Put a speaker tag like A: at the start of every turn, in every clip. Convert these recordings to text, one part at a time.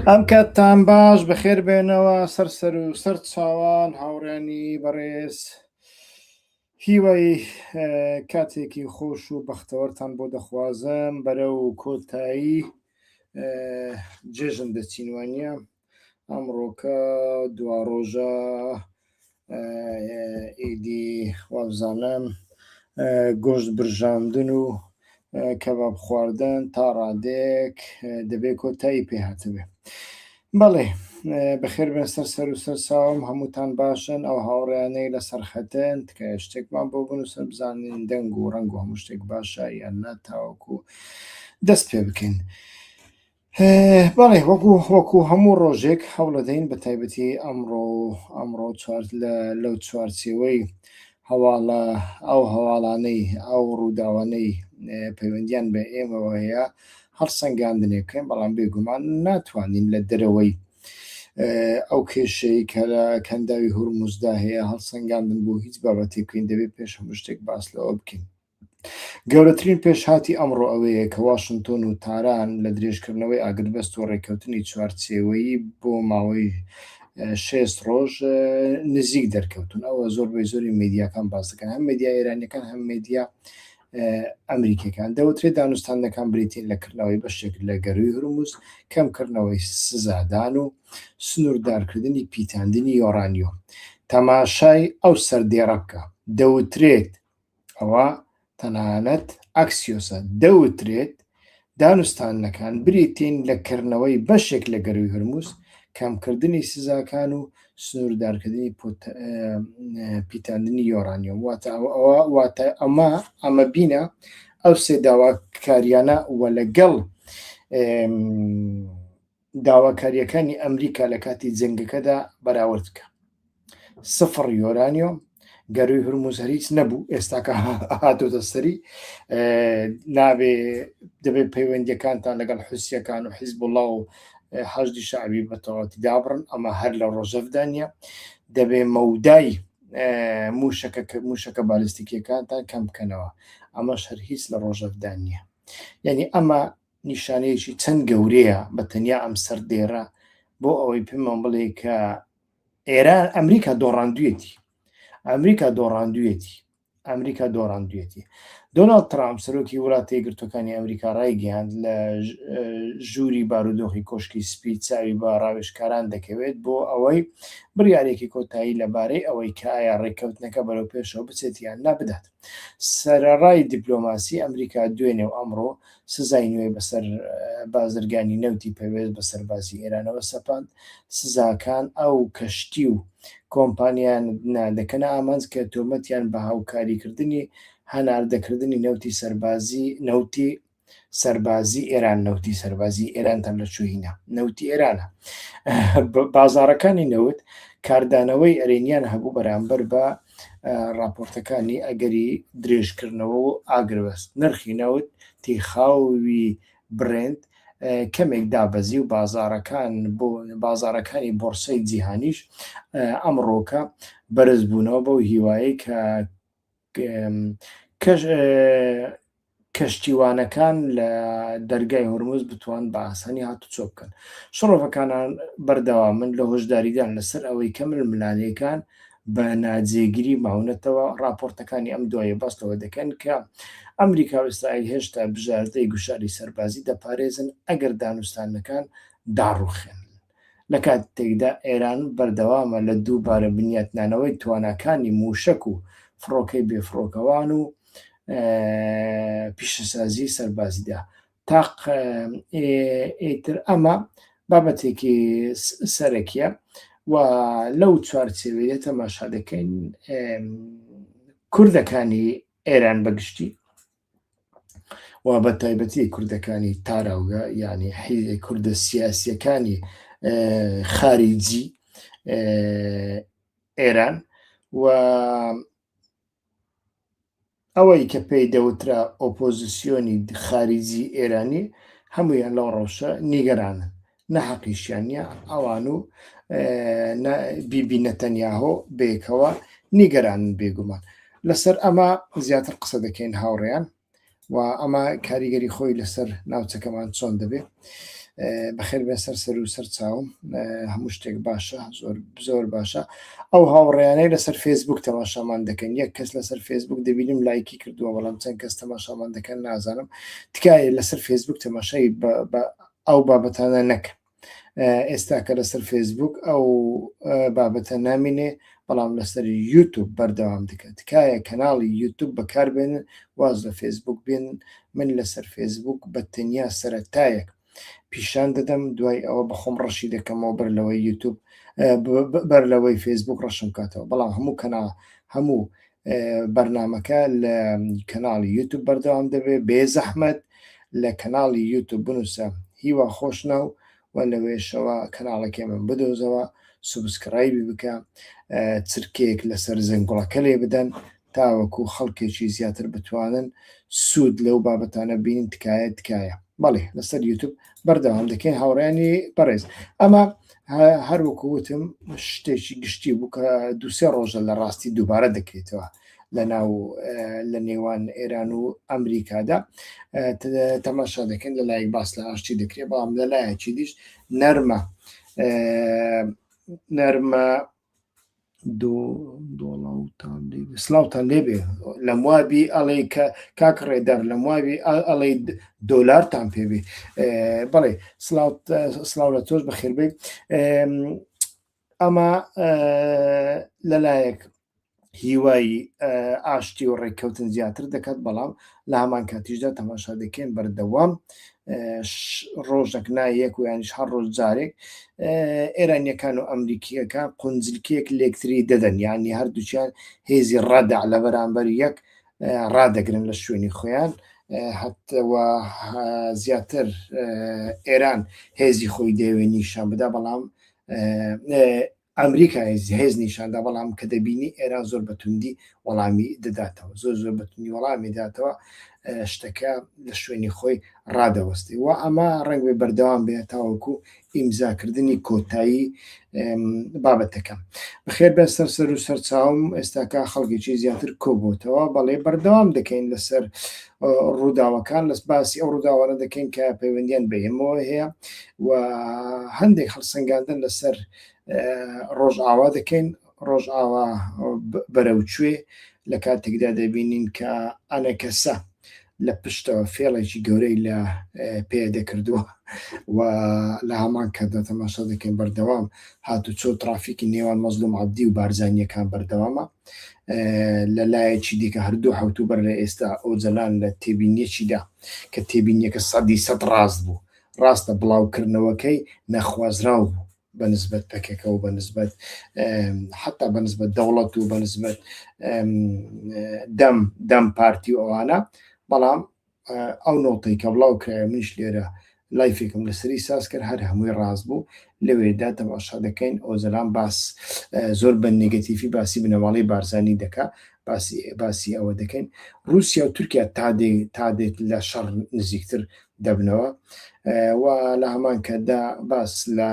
A: ئەم کاتتان باش بەخێر بێنەوە سەر سەر و سەر چاوان هاوڕێنی بەڕێز هیوای کاتێکی خۆش و بەختەوەرتان بۆ دەخوازم بەرەو کۆتایی جێژن دەچین وانە ئەمڕۆکە دواڕۆژە ئیدی وابزانم گۆشت برژاندن و کەباب خواردن تا ڕادەیەک دەبێ کۆتایی پێ هاتبێ. بەڵێ بەخێر بێن سەر سەر و سەر چاوم هەمووتان باشن ئەو هاوڕێیانەی لەسەر خەتن تکایە شتێکمان بۆ بنووسن بزانین دەنگ و ڕەنگ و هەموو شتێک باشە یان نا تاوەکو دەست پێ بکەین. بەڵێ وەکو وەکو هەموو ڕۆژێک هەوڵەدەین بە تایبەتی ئەمڕۆ ئەمڕۆ چوار لەو چوارچێوەی هەواڵە ئەو هەواڵانەی ئەو ڕووداوانەی پەیوەندیان بە ئێمەوە هەیە هەڵسەنگاندنێ بکەین بەڵام بێگومان ناتوانین لە دەرەوەی ئەو کێشەی کە لە کەنداوی هورمزدا هەیە هەڵسەنگاندن بۆ هیچ بابەتێک بکەین دەبێت پێش هەموو شتێک باس لەوە بکەین. گەورەترین پێشهاتی ئەمڕۆ ئەوەیە کە واشنتۆن و تاران لە درێژکردنەوەی ئاگربەست و ڕێککەوتنی چوارچێوەیی بۆ ماوەی 60 ڕۆژ نزیک دەرکەوتون. ئەوە زۆربەی زۆری میدیاکان باس دەکەن، هەم میدیا ئێرانیەکان هەم میدیا ئەمریکیەکان. دەوترێت دانوستاندنەکان بریتین لە کردنەوەی بەشێک لە گەرووی هورمز، کەمکردنەوەی سزادان و سنووردارکردنی پیتاندنی یۆرانیۆم. تەماشای ئەو سەردێڕە بکە. دەوترێت ئەوە تەنانەت ئەکسیۆسە، دەوترێت دانوستاندنەکان بریتین لە کردنەوەی بەشێک لە گەرووی هورمز، کەمکردنی سزاکان و سنووردارکردنی پیتاندنی یۆرانیۆم. واتە ئەوە واتە ئەمە ئەمە بینە ئەو سێ داواکاریانە و لەگەڵ داواکارییەکانی ئەمریکا لە کاتی جەنگەکەدا بەراورد بکە. سفڕ یۆرانیۆم، گەرووی هورمز هەر هیچ نەبوو، ئێستاکە هاتۆتە سەری، نابێ دەبێت پەیوەندیەکانتان لەگەڵ حوسیەکان و حیزبوڵا و حەشدی شەعبی بە تەواوەتی دابڕن، ئەمە هەر لە ڕۆژەڤدا نییە. دەبێ مەودای موشەکە موشەکە بالستیکیەکانتان کەم بکەنەوە، ئەمەش هەر هیچ لە ڕۆژەڤدا نییە. یعنی ئەمە نیشانەیەکی چەند گەورەیە بە تەنیا ئەم سەردێڕە بۆ ئەوەی پێمان بڵێ کە ئێران ئەمریکا دۆڕاندوێتی ئەمریکا دۆڕاندوێتی ئەمریکا دۆڕاندوێتی دۆناڵد ترامپ سەرۆکی وڵاتە یەکگرتووەکانی ئەمریکا ڕایگەیاند لە ژووری بارودۆخی کۆشکی سپی چاوی بە ڕاوێژکاران دەکەوێت بۆ ئەوەی بڕیارێکی کۆتایی لەبارەی ئەوەی کە ئایا ڕێککەوتنەکە بەرەو پێشەوە بچێت یان نا بدات. سەرەڕای دیپلۆماسی، ئەمریکا دوێنێ و ئەمڕۆ سزای نوێی بەسەر بازرگانی نەوتی پەیوەست بە سەربازی ئێرانەوە سەپاند، سزاکان ئەو کەشتی و کۆمپانیایانە دەکەنە ئامانج کە تۆمەتیان بە هاوکاریکردنی هەناردەکردنی نەوتی سەربازی نەوتی سەربازی ئێران نەوتی سەربازی ئێرانتان لە کوێ هینا نەوتی ئێرانە بازارەکانی نەوت کاردانەوەی ئەرێنیان هەبوو بەرامبەر بە راپۆرتەکانی ئەگەری درێژکردنەوە و ئاگربەست نرخی نەوت تیخاوی برێنت کەمێک دابەزی و بازارەکان بۆ بازارەکانی بۆرسەی جیهانیش ئەمڕۆکە بەرزبوونەوە بەو هیوایەی کە کەشتیوانەکان لە دەرگای هورمز بتوان بە ئاسانی هاتوچۆ بکەن. شڕۆڤەکانان بەردەوامن لە هۆشداریدان لەسەر ئەوەی کە ململانێکان بە ناجێگیری ماونەتەوە، ڕاپۆرتەکانی ئەم دواییە باس لەوە دەکەن کە ئەمریکا و ئیسرائیل هێشتا بژاردەی گوشاری سەربازی دەپارێزن ئەگەر دانوستاندنەکان داڕوخێن. لە کاتێکدا ئێران بەردەوامە لە دووبارە بنیاتنانەوەی تواناکانی مووشەک و فڕۆکەی بێفڕۆکەوان و پیشەسازی سەربازیدا. تاق ئیتر ئەمە بابەتێکی سەرەکیە و لەو چوارچێوەیە تەماشا دەکەین کوردەکانی ئێران بەگشتی و بە تایبەتی کوردەکانی تاراوگە یعنی کوردە سیاسیەکانی خارجی ئێران و ئەوەی کە پێی دەوترا ئۆپۆزیسیۆنی خارجی ئێرانی هەمویان لەو ڕەوشە نیگەرانن نە حەقیشیان نییە ئەوان و بیبی نەتەنیاهۆ بەیەکەوە نیگەرانن بێگومان لەسەر ئەمە زیاتر قسە دەکەین هاوڕێیان و ئەمە کاریگەری خۆی لەسەر ناوچەکەمان چۆن دەبێت. بەخێر بێن سەر سەر و سەر چاوم هەموو شتێک باشە زۆر زۆر باشە ئەو هاوڕێیانەی لەسەر فێسبوک تەماشامان دەکەن یەک کەس لەسەر فێسبوک دەبینم لایکی کردووە بەڵام چەند کەس تەماشامان دەکەن نازانم تکایە لەسەر فێسبوک تەماشای ئەو بابەتانە نەکەن ئێستا کە لەسەر فێسبوک ئەو بابەتە نامینێ بەڵام لەسەر یوتوب بەردەوام دەکات تکایە کەناڵی یوتوب بەکاربێنن واز لە فێسبوک بێن من لەسەر فێسبوک بە تەنیا سەرەتایەک پیشان دەدەم دوای ئەوە بەخۆم ڕەشی دەکەمەوە بەر لەوەی یوتوب بەر لەوەی فێسبوک ڕەشم کاتەوە بەڵام هەموو کەنا هەموو بەرنمەکە لە کەناڵی یوتوب بەردەوام دەبێت بێزەحمەت لە کەناڵی یوتوب بنووسە هیوا خۆشناو و لەوێشەوە کەناڵەکەی من بدۆزەوە subscribe ی بکە چرکەیەک لەسەر زەنگوڵەکە لێ بدەن تاوەکو خەڵکێکی زیاتر بتوانن سوود لەو بابەتانە بینن تکایە تکایە بەڵێ لەسەر یوتوب بەردەوام دەکەین هاوڕیانی بەڕێز ئەمە هەروەکو وتم شتێکی گشتی بوو کە دوسێ ڕۆژە لە ڕاستی دووبارە دەکرێتەوە لە ناو لە نێوان ئێران و ئەمریکادا تەماشا دەکەن لە لایەک باس لە ئاشتی دەکرێت بەڵام لە لایەکی دیش نەرمە نەرمە دۆڵاوتان سلااوتان لێبێ لەم وابی ئەڵێ کە کاک ڕێدار لەم وابی ئەڵێ دۆلارتان پێبێ بەڵێ سلااو لە تۆش بەخێربێ ئەمە لەلایەک هیوای ئاشتی و ڕێککەوتن زیاتر دەکات بەڵام لە هەمان کاتیشدا تەماشا دەکەین بەردەوام ڕۆژێک نا یەک و یانیش هەر ڕۆژ جارێک ئێرانیەکان و ئەمریکیەکان قونجلکێک لێکتری دەدەن یعنی هەردووچیان هێزی ڕادع لە بەرامبەر یەک ڕادەگرن لە شوێنی خۆیان هەتەوە زیاتر ئێران هێزی خۆی دەیەوێت نیشان بدا بەڵام ئەمریکا هێز نیشاندا بەڵام کە دەبینی ئێران زۆر بە توندی وەڵامی دەداتەوە زۆر زۆر بە توندی وەڵامی داتەوە شتەکە لە شوێنی خۆی ڕادەوەستی و ئەمە ڕەنگ بێ بەردەوام بێ تاوەکو ئیمزاکردنی کۆتایی بابەتەکە بەخێر بێن سەر سەر و سەرچاوم ئێستاکە خەڵکێکی زیاتر کۆبووتەوە بەڵێ بەردەوام دەکەین لەسەر ڕووداوەکان لەس باسی ئەو ڕووداوانە دەکەین کە پەیوەندیان بە ئێمەوە هەیە و هەندێک هەڵسەنگاندن لەسەر ڕۆژئاوا دەکەین ڕۆژئاوا بەرەو کوێ لە کاتێکدا دەبینین کە ئەنەکەسە لە پشتەوە فێڵێکی گەورەی لە پێ دەکردووە و لە هەمان کاتدا تەماشا دەکەین بەردەوام هاتوچۆ ترافیکی نێوان مەزلوم عەبدی و بارزانیەکان بەردەوامە لە لایەکی دیکە هەردوو حوتوو بەر لە ئێستا ئۆجەلان لە تێبینیەکیدا کە تێبینیەکە سەدی سەد ڕاست بوو ڕاستە بڵاوکردنەوەکەی نەخوازراو بوو بە نسبەت پەکەکە و بە نسبەت حتا بە نسبەت دەوڵەت و بە نسبەت دەم دەم پارتی و ئەوانە بەڵام ئەو نۆتەی کە بڵاو کرایە منیش لێرە live ێکم لەسەری ساز کرد هەر هەمووی ڕاست بوو لەوێدا تەماشا دەکەین ئۆجەلان باس زۆر بە نێگەتیفی باسی بنەماڵەی بارزانی دەکا باسی باسی ئەوە دەکەین رووسیا و تورکیا تا دێ تا دێت لە شەڕ نزیکتر دەبنەوە و لە هەمان کاتدا باس لە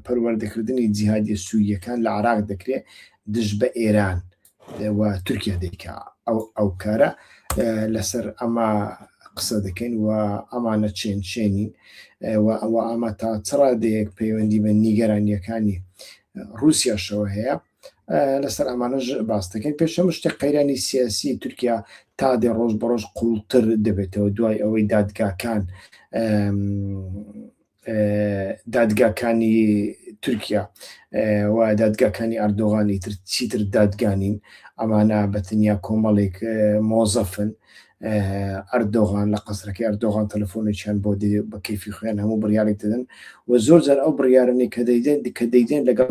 A: پەروەردەکردنی جیهادیە سووریەکان لە عراق دەکرێت دژ بە ئێران و تورکیا دەیکا ئەو ئەو کارە لەسەر ئەمە قسە دەکەین و ئەمانە چێن چێنین و ئەوە ئەمە تا چ ڕادەیەک پەیوەندی بە نیگەرانیەکانی رووسیاشەوە هەیە لەسەر ئەمانەش باس دەکەین پێش هەموو شتێک قەیرانی سیاسی تورکیا تا دێ ڕۆژ بە ڕۆژ قوڵتر دەبێتەوە دوای ئەوەی دادگاکان دادگاکانی تورکیا و دادگاکانی ئەردۆغانی تر چیتر دادگانین ئەمانە بە تەنیا کۆمەڵێک مۆزەفن ئەردۆغان لە قەسرەکەی ئەردۆغان تەلەفۆنێکیان بۆ دێ بە کەیفی خۆیان هەموو بڕیارێک دەدەن و زۆر جار ئەو بڕیارانەی کە دەیدەن کە دەیدەن لەگەڵ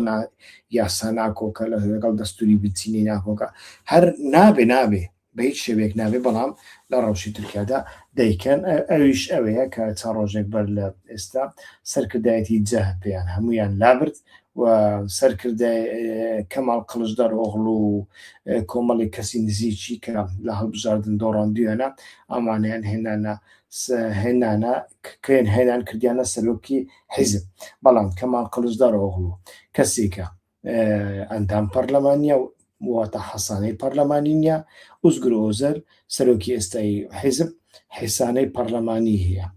A: یاسا ناکۆکە لەگەڵ دەستوری بنچینەی ناکۆکە هەر نابێ نابێ بە هیچ شێوەیەک نابێ بەڵام لە ڕەوشی تورکیادا دەیکەن ئەویش ئەوەیە کە چەند ڕۆژێک بەر لە ئێستا سەرکردایەتی جەهەپەیان هەمویان لابرد و سەرکردە کەماڵ قڵشدار ئۆغڵو و کۆمەڵی کەسی نزیکی کە لە هەڵبژاردن دۆڕاندویانە ئەمانیان هێنانە هێنانە کرێن هێنان کردیانە سەرۆکی حیزب بەڵام کەماڵ قڵشدار ئۆغڵو کەسێکە ئەندام پەرلەمانە و واتە حەسانەی پەرلەمانی نییە. ئوزگور ئۆزەر سەرۆکی ئێستای حیزب حیسانەی پەرلەمانی هەیە.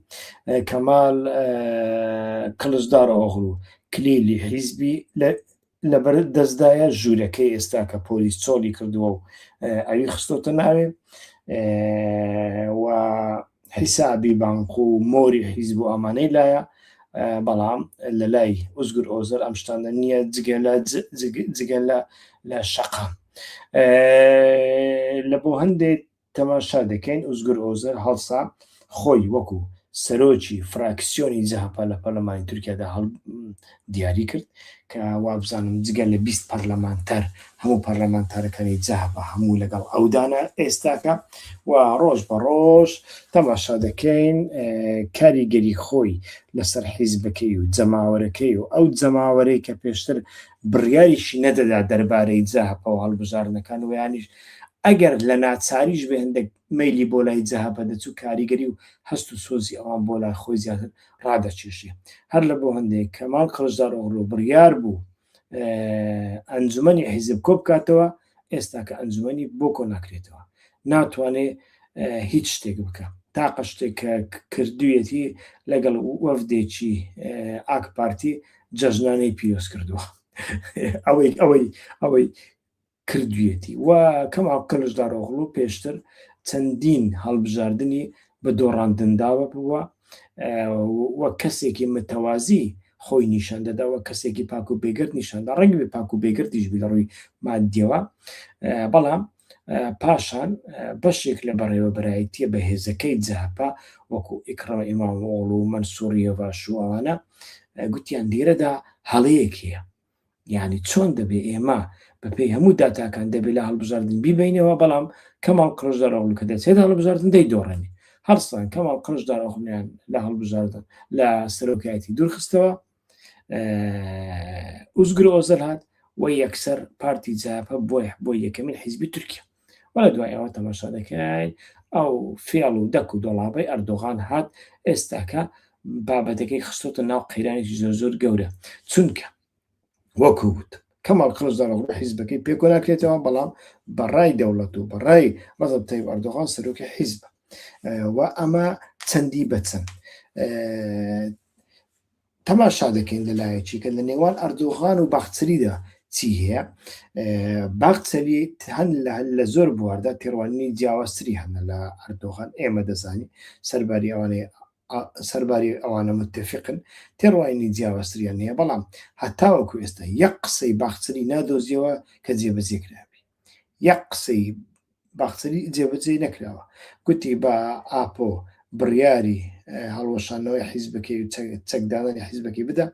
A: کەمال کڵچدار ئۆغڵو کلیلی حیزبی لەبەر دەستدایە ژوورەکەی ئێستا کە پۆلیس چۆڵی کردووە و ئەوی خستۆتە ناوێ و حیسابی بانق و مۆری حیزب و ئەمانەی لایە بەڵام لە لای ئوزگور ئۆزەر ئەم شتانە نییە جگە لە جگە لە لە شەقام لە بۆ هەندێک تەماشا دەکەین ئوزگور ئۆزەر هەڵسا خۆی وەکو سەرۆکی فراکسیۆنی جەهەپە لە پەرلەمانی تورکیادا هەڵ دیاری کرد کە وابزانم جگە لە 20 پەرلەمانتار هەموو پەرلەمانتارەکانی جەهەپە هەموو لەگەڵ ئەودانە ئێستاکە و ڕۆژ بە ڕۆژ تەماشا دەکەین کاریگەری خۆی لەسەر حیزبەکەی و جەماوەرەکەی و ئەو جەماوەرەی کە پێشتر بڕیاریشی نەدەدا دەربارەی جەهەپە و هەڵبژاردنەکان و یانیش ئەگەر لە ناچاریش بێ هەندێک مەیلی بۆ لای جەهەپە دەچوو کاریگەری و هەست و سۆزی ئەوان بۆ لای خۆی زیاتر ڕادەکێشێ. هەر لە بۆ هەندێک کەمال کڵچدارئۆغلو بڕیار بوو ئەنجومەنی حیزب کۆ بکاتەوە، ئێستا کە ئەنجومەنی بۆ کۆ ناکرێتەوە ناتوانێ هیچ شتێک بکە. تاقە شتێک کە کردوویەتی لەگەڵ وەفدێکی ئاک پارتی جەژنانەی پیرۆز کردووە. ئەوەی ئەوەی ئەوەی کردویەتی و کەماڵ کڵچدارئۆغڵو پێشتر چەندین هەڵبژاردنی بە دۆڕاندن داوە بووە و کەسێکی متەوازی خۆی نیشان دەدا و کەسێکی پاک و بێگەرد نیشاندا ڕەنگ بێ پاک و بێگەردیش بی لە ڕووی مادیەوە بەڵام پاشان بەشێک لە بەڕێوەبەرایەتیە بەهێزەکەی جەهەپە وەکو ئیکرەم ئیمامئۆغڵو و مەنسوور یەڤاش و ئەوانە گوتیان لێرەدا هەڵەیەک هەیە یانی چۆن دەبێ ئێمە بەپێی هەموو داتاکان دەبێ لە هەڵبژاردن بیبەینەوە بەڵام کەماڵ قڕژدارئۆغڵو کە دەچێت هەڵبژاردن دەیدۆڕێنێ هەرسان کەماڵ قڕژدارئۆغڵویان لە هەڵبژاردن لە سەرۆکایەتی دوورخستەوە ئوزگر ئۆزەل هات و یەکسەر پارتی جەهەپە بۆیە بۆ یەکەمین حیزبی تورکیا و لە دوای ئەوە تەماشا دەکەین ئەو فێڵ و دەک و دۆڵابەی ئەردۆغان هات ئێستاکە بابەتەکەی خستۆتە ناو قەیرانێکی زۆر زۆر گەورە چونکە وەکو وت کەماڵ کڵچدارئۆغڵو حیزبەکەی پێکۆ ناکرێتەوە بەڵام بەڕای دەوڵەت و بەڕای ڕەجەب تەیب ئەردۆغان سەرۆکی حیزبە و ئەمە چەندی بەچەند تەماشا دەکەین لە لایەکی کە لە نێوان ئەردۆغان و باخچەلیدا چی هەیە باخچەلی هەن لە زۆر بواردا تێڕوانینی جیاوازتری هەنە لە ئەردۆغان ئێمە دەزانین سەرباری ئەوانەی سەرباری ئەوانە متفقن تێڕوانینی جیاوازتریان هەیە بەڵام هەتاوەکو ئێستا یەک قسەی باخچەلی نادۆزیەوە کە جێبەجێ کرابی یەک قسەی باخچەلی جێبەجێ نەکراوە گوتی بە ئاپۆ بڕیاری هەڵوەشانەوەی حیزبەکەی و چەکدانانی حیزبەکەی بدە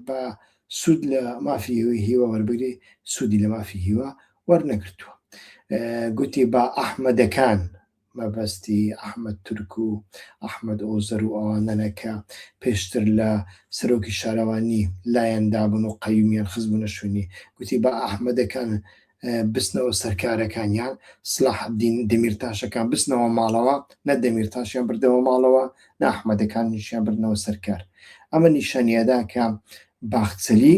A: بە سوود لە مافی هیوا وەربگری سوودی لە مافی هیوا وەرنەگرتووە گوتی با ئەحمەدەکان مەبەستی ئەحمەد تورک و ئەحمەد ئۆزەر و ئەوانەنە کە پێشتر لە سەرۆکی شارەوانی لایان دابوون و قەیومیان خستبوونە شوێنی، گوتی با ئەحمەدەکان بچنەوە سەر کارەکانیان، سلاحەدین دەمیرتاشەکان بچنەوە ماڵەوە، نە دەمیرتاشیان بردەوە ماڵەوە، نە ئەحمەدەکانیشیان بردنەوە سەر کار. ئەمە نیشانیەدا کە باخچەلی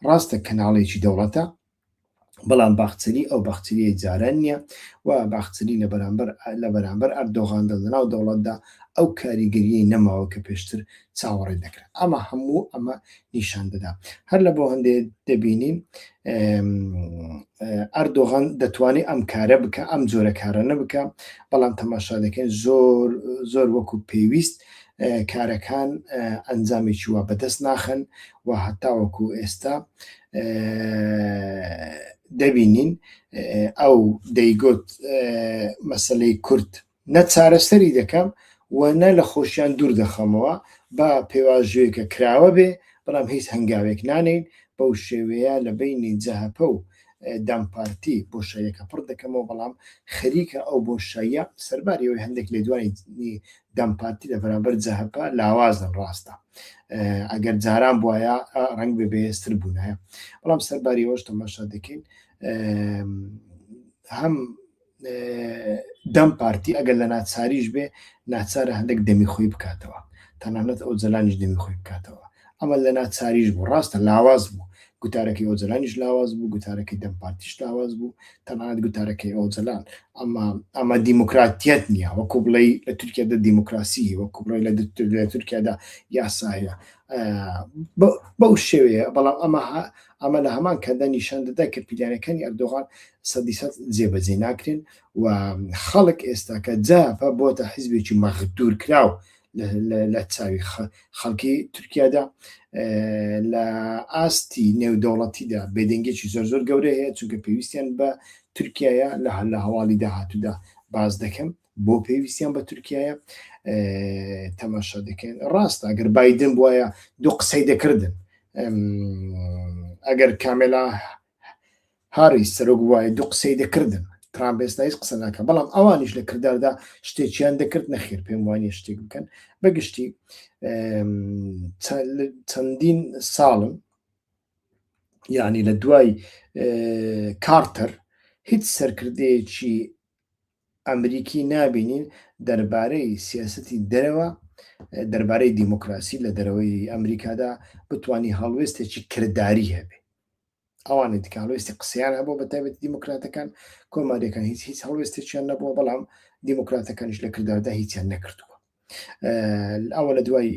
A: ڕاستە کەناڵێکی دەوڵەتە، بەڵام باخچەلی ئەو باخچەلیەی جاران نییە و باخچەلی لە بەرامبەر لە بەرامبەر ئەردۆغاندا لەناو دەوڵەتدا ئەو کاریگەریەی نەماوە کە پێشتر چاوەڕێ دەکرا ئەمە هەموو ئەمە نیشان دەدا هەر لە بۆ هەندێ دەبینین ئەردۆغان دەتوانێت ئەم کارە بکە ئەم جۆرە کارانە بکە بەڵام تەماشا دەکەین زۆر زۆر وەکو پێویست کارەکان ئەنجامێکی وا بەدەست ناخەن و هەتاوەکو ئێستا دەبینین ئەو دەیگوت مەسلەی کورد نە چارەسەری دەکەم و نە لە خۆشیان دوور دەخەمەوە با پێواژوێکە کراوە بێ بەڵام هیچ هەنگاوێک نانین بەو شێوەیە لە بینی جەهەپە و دەم پارتی بۆشاییەکە پڕ دەکەمەوە بەڵام خەریکە ئەو بۆشاییە سەرباری ئەوەی هەندێک لێدوانی دەم پارتی لە بەرامبەر جەهەپە لاوازن ڕاستە ئەگەر جاران بواە ڕەنگ بێ بەهێزتر بوونایە بەڵام سەرباری ئەوەش تەماشا دەکەین هەم دەم پارتی ئەگەر لە ناچاریش بێ ناچارە هەندێک دەمی خۆی بکاتەوە تەنانەت ئەو جەلانیش دەمی خۆی بکاتەوە ئەمە لە ناچاریش بوو ڕاستە لاواز بوو. گوتارەکەی ئۆجەلانیش لاواز بوو، گوتارەکەی دەم پارتیش لاواز بوو، تەنانەت گوتارەکەی ئۆجەلان ئەمە ئەمە دیموکراتیەت نییە وەکو بڵێی لە تورکیادا دیموکراسی هەیە وەکو بڵێی لە تورکیادا یاسا هەیە بەو شێوەیە بەڵام ئەمە ئەمە لە هەمان کاتدا نیشان دەدا کە پیلانەکانی ئەردۆغان سەدی سەد جێبەجێ ناکرێن و خەڵک ئێستاکە جەهەپە بۆتە حیزبێکی مەغدور کراو لە چاوی خەڵکی تورکیادا لە ئاستی نێودەوڵەتیدا بێدەنگێکی زۆر زۆر گەورە هەیە چونکە پێویستیان بە تورکایە لە لە هەواڵی داهاتوودا باز دەکەم بۆ پێویستیان بە تورکایە تەماشا دەکەن ڕاستە ئەگەر بایدن بواە دوو قسەی دەکردن ئەگەر کامێلا هاریس سەرۆک بوایە دوو قسەی دەکردن، ترامپ ئێستا هیچ قسە ناکات، بەڵام ئەوانیش لە کرداردا شتێکیان دەکرد، نەخێر پێم وانیە شتێک بکەن. بەگشتی چەندین ساڵن یعنی لە دوای کارتەر هیچ سەرکردەیەکی ئەمریکی نابینین دەربارەی سیاسەتی دەرەوە دەربارەی دیموکراسی لە دەرەوەی ئەمریکادا بتانی هەڵوێستێکی کرداری هەبێ ئەوانی دیکە هەڵوێستی قسەیان هەبوو بە تایبەتی دیموکراتەکان کۆماریەکان هیچ هیچ هەڵوێستێکیان نەبووە بەڵام دیموکراتەکانیش لە کرداردا هیچیان نەکردووە ئەوە لە دوای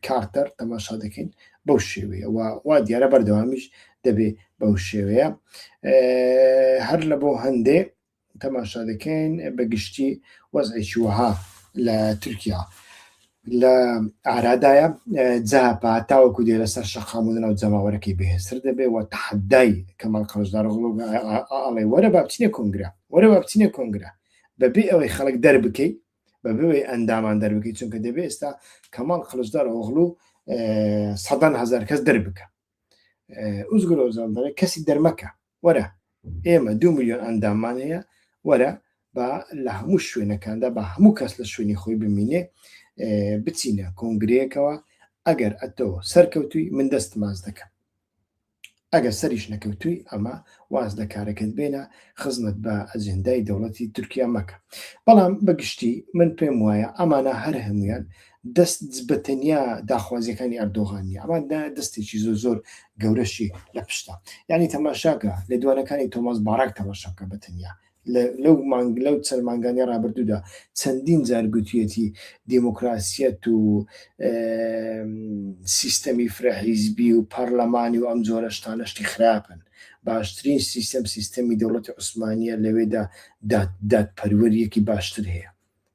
A: کارتەر تەماشا دەکەین بەو شێوەیە و وا دیارە بەردەوامیش دەبێ بەو شێوەیە هەر لە بۆ هەندێ تەماشا دەکەین بە گشتی وەزعێکی وەها لە تورکیا لە ئارادایە جەهەپە تاوەکو دێ لەسەر شەقام و لەناو جەماوەرەکەی بەهێزتر دەبێ و تەحەدای کەمال قەڵشدارۆغڵو ئەڵێ وەرە با بچینە کۆنگرە وەرە با بچینە کۆنگرە بەبێ ئەوەی خەڵک دەربکەی بەبێ ئەوەی ئەندامان دەربکەی چونکە دەبێ ئێستا کەمال قەڵشدار ئۆغڵو سەدان هەزار کەس دەربکە ئوزگور ئۆزال دەڵێ کەسی دەرمەکە وەرە ئێمە دو میلیۆن ئەنداممان هەیە وەرە با لە هەموو شوێنەکاندا بە هەموو کەس لە شوێنی خۆی بمینێ بچینە کۆنگرەیەکەوە ئەگەر ئەتۆ سەرکەوتوی من دەست ماز دەکەم ئەگەر سەریش نەکەوتوی ئەمە واز لە کارەکەت بێنە خزمەت بە ئەجندای دەوڵەتی تورکیا مەکە بەڵام بەگشتی من پێم وایە ئەمانە هەر هەمویان دەست بە تەنیا داخوازیەکانی ئەردۆغان نیە ئەمان دەستێکی زۆر زۆر گەورەشی لە پشتە یعنی تەماشاکە لە دوانەکانی تۆماس باراک تەماشاکە بە تەنیا لەو مانگ لەو چەند مانگانی ڕابردوودا چەندین جار گوتویەتی دیموکراسیەت و سیستەمی فرەحیزبی و پەرلەمانی و ئەم جۆرە شتانە شتی خراپن باشترین سیستەم سیستەمی دەوڵەتی عوسمانیە لەوێدا دادپەروەریەکی باشتر هەیە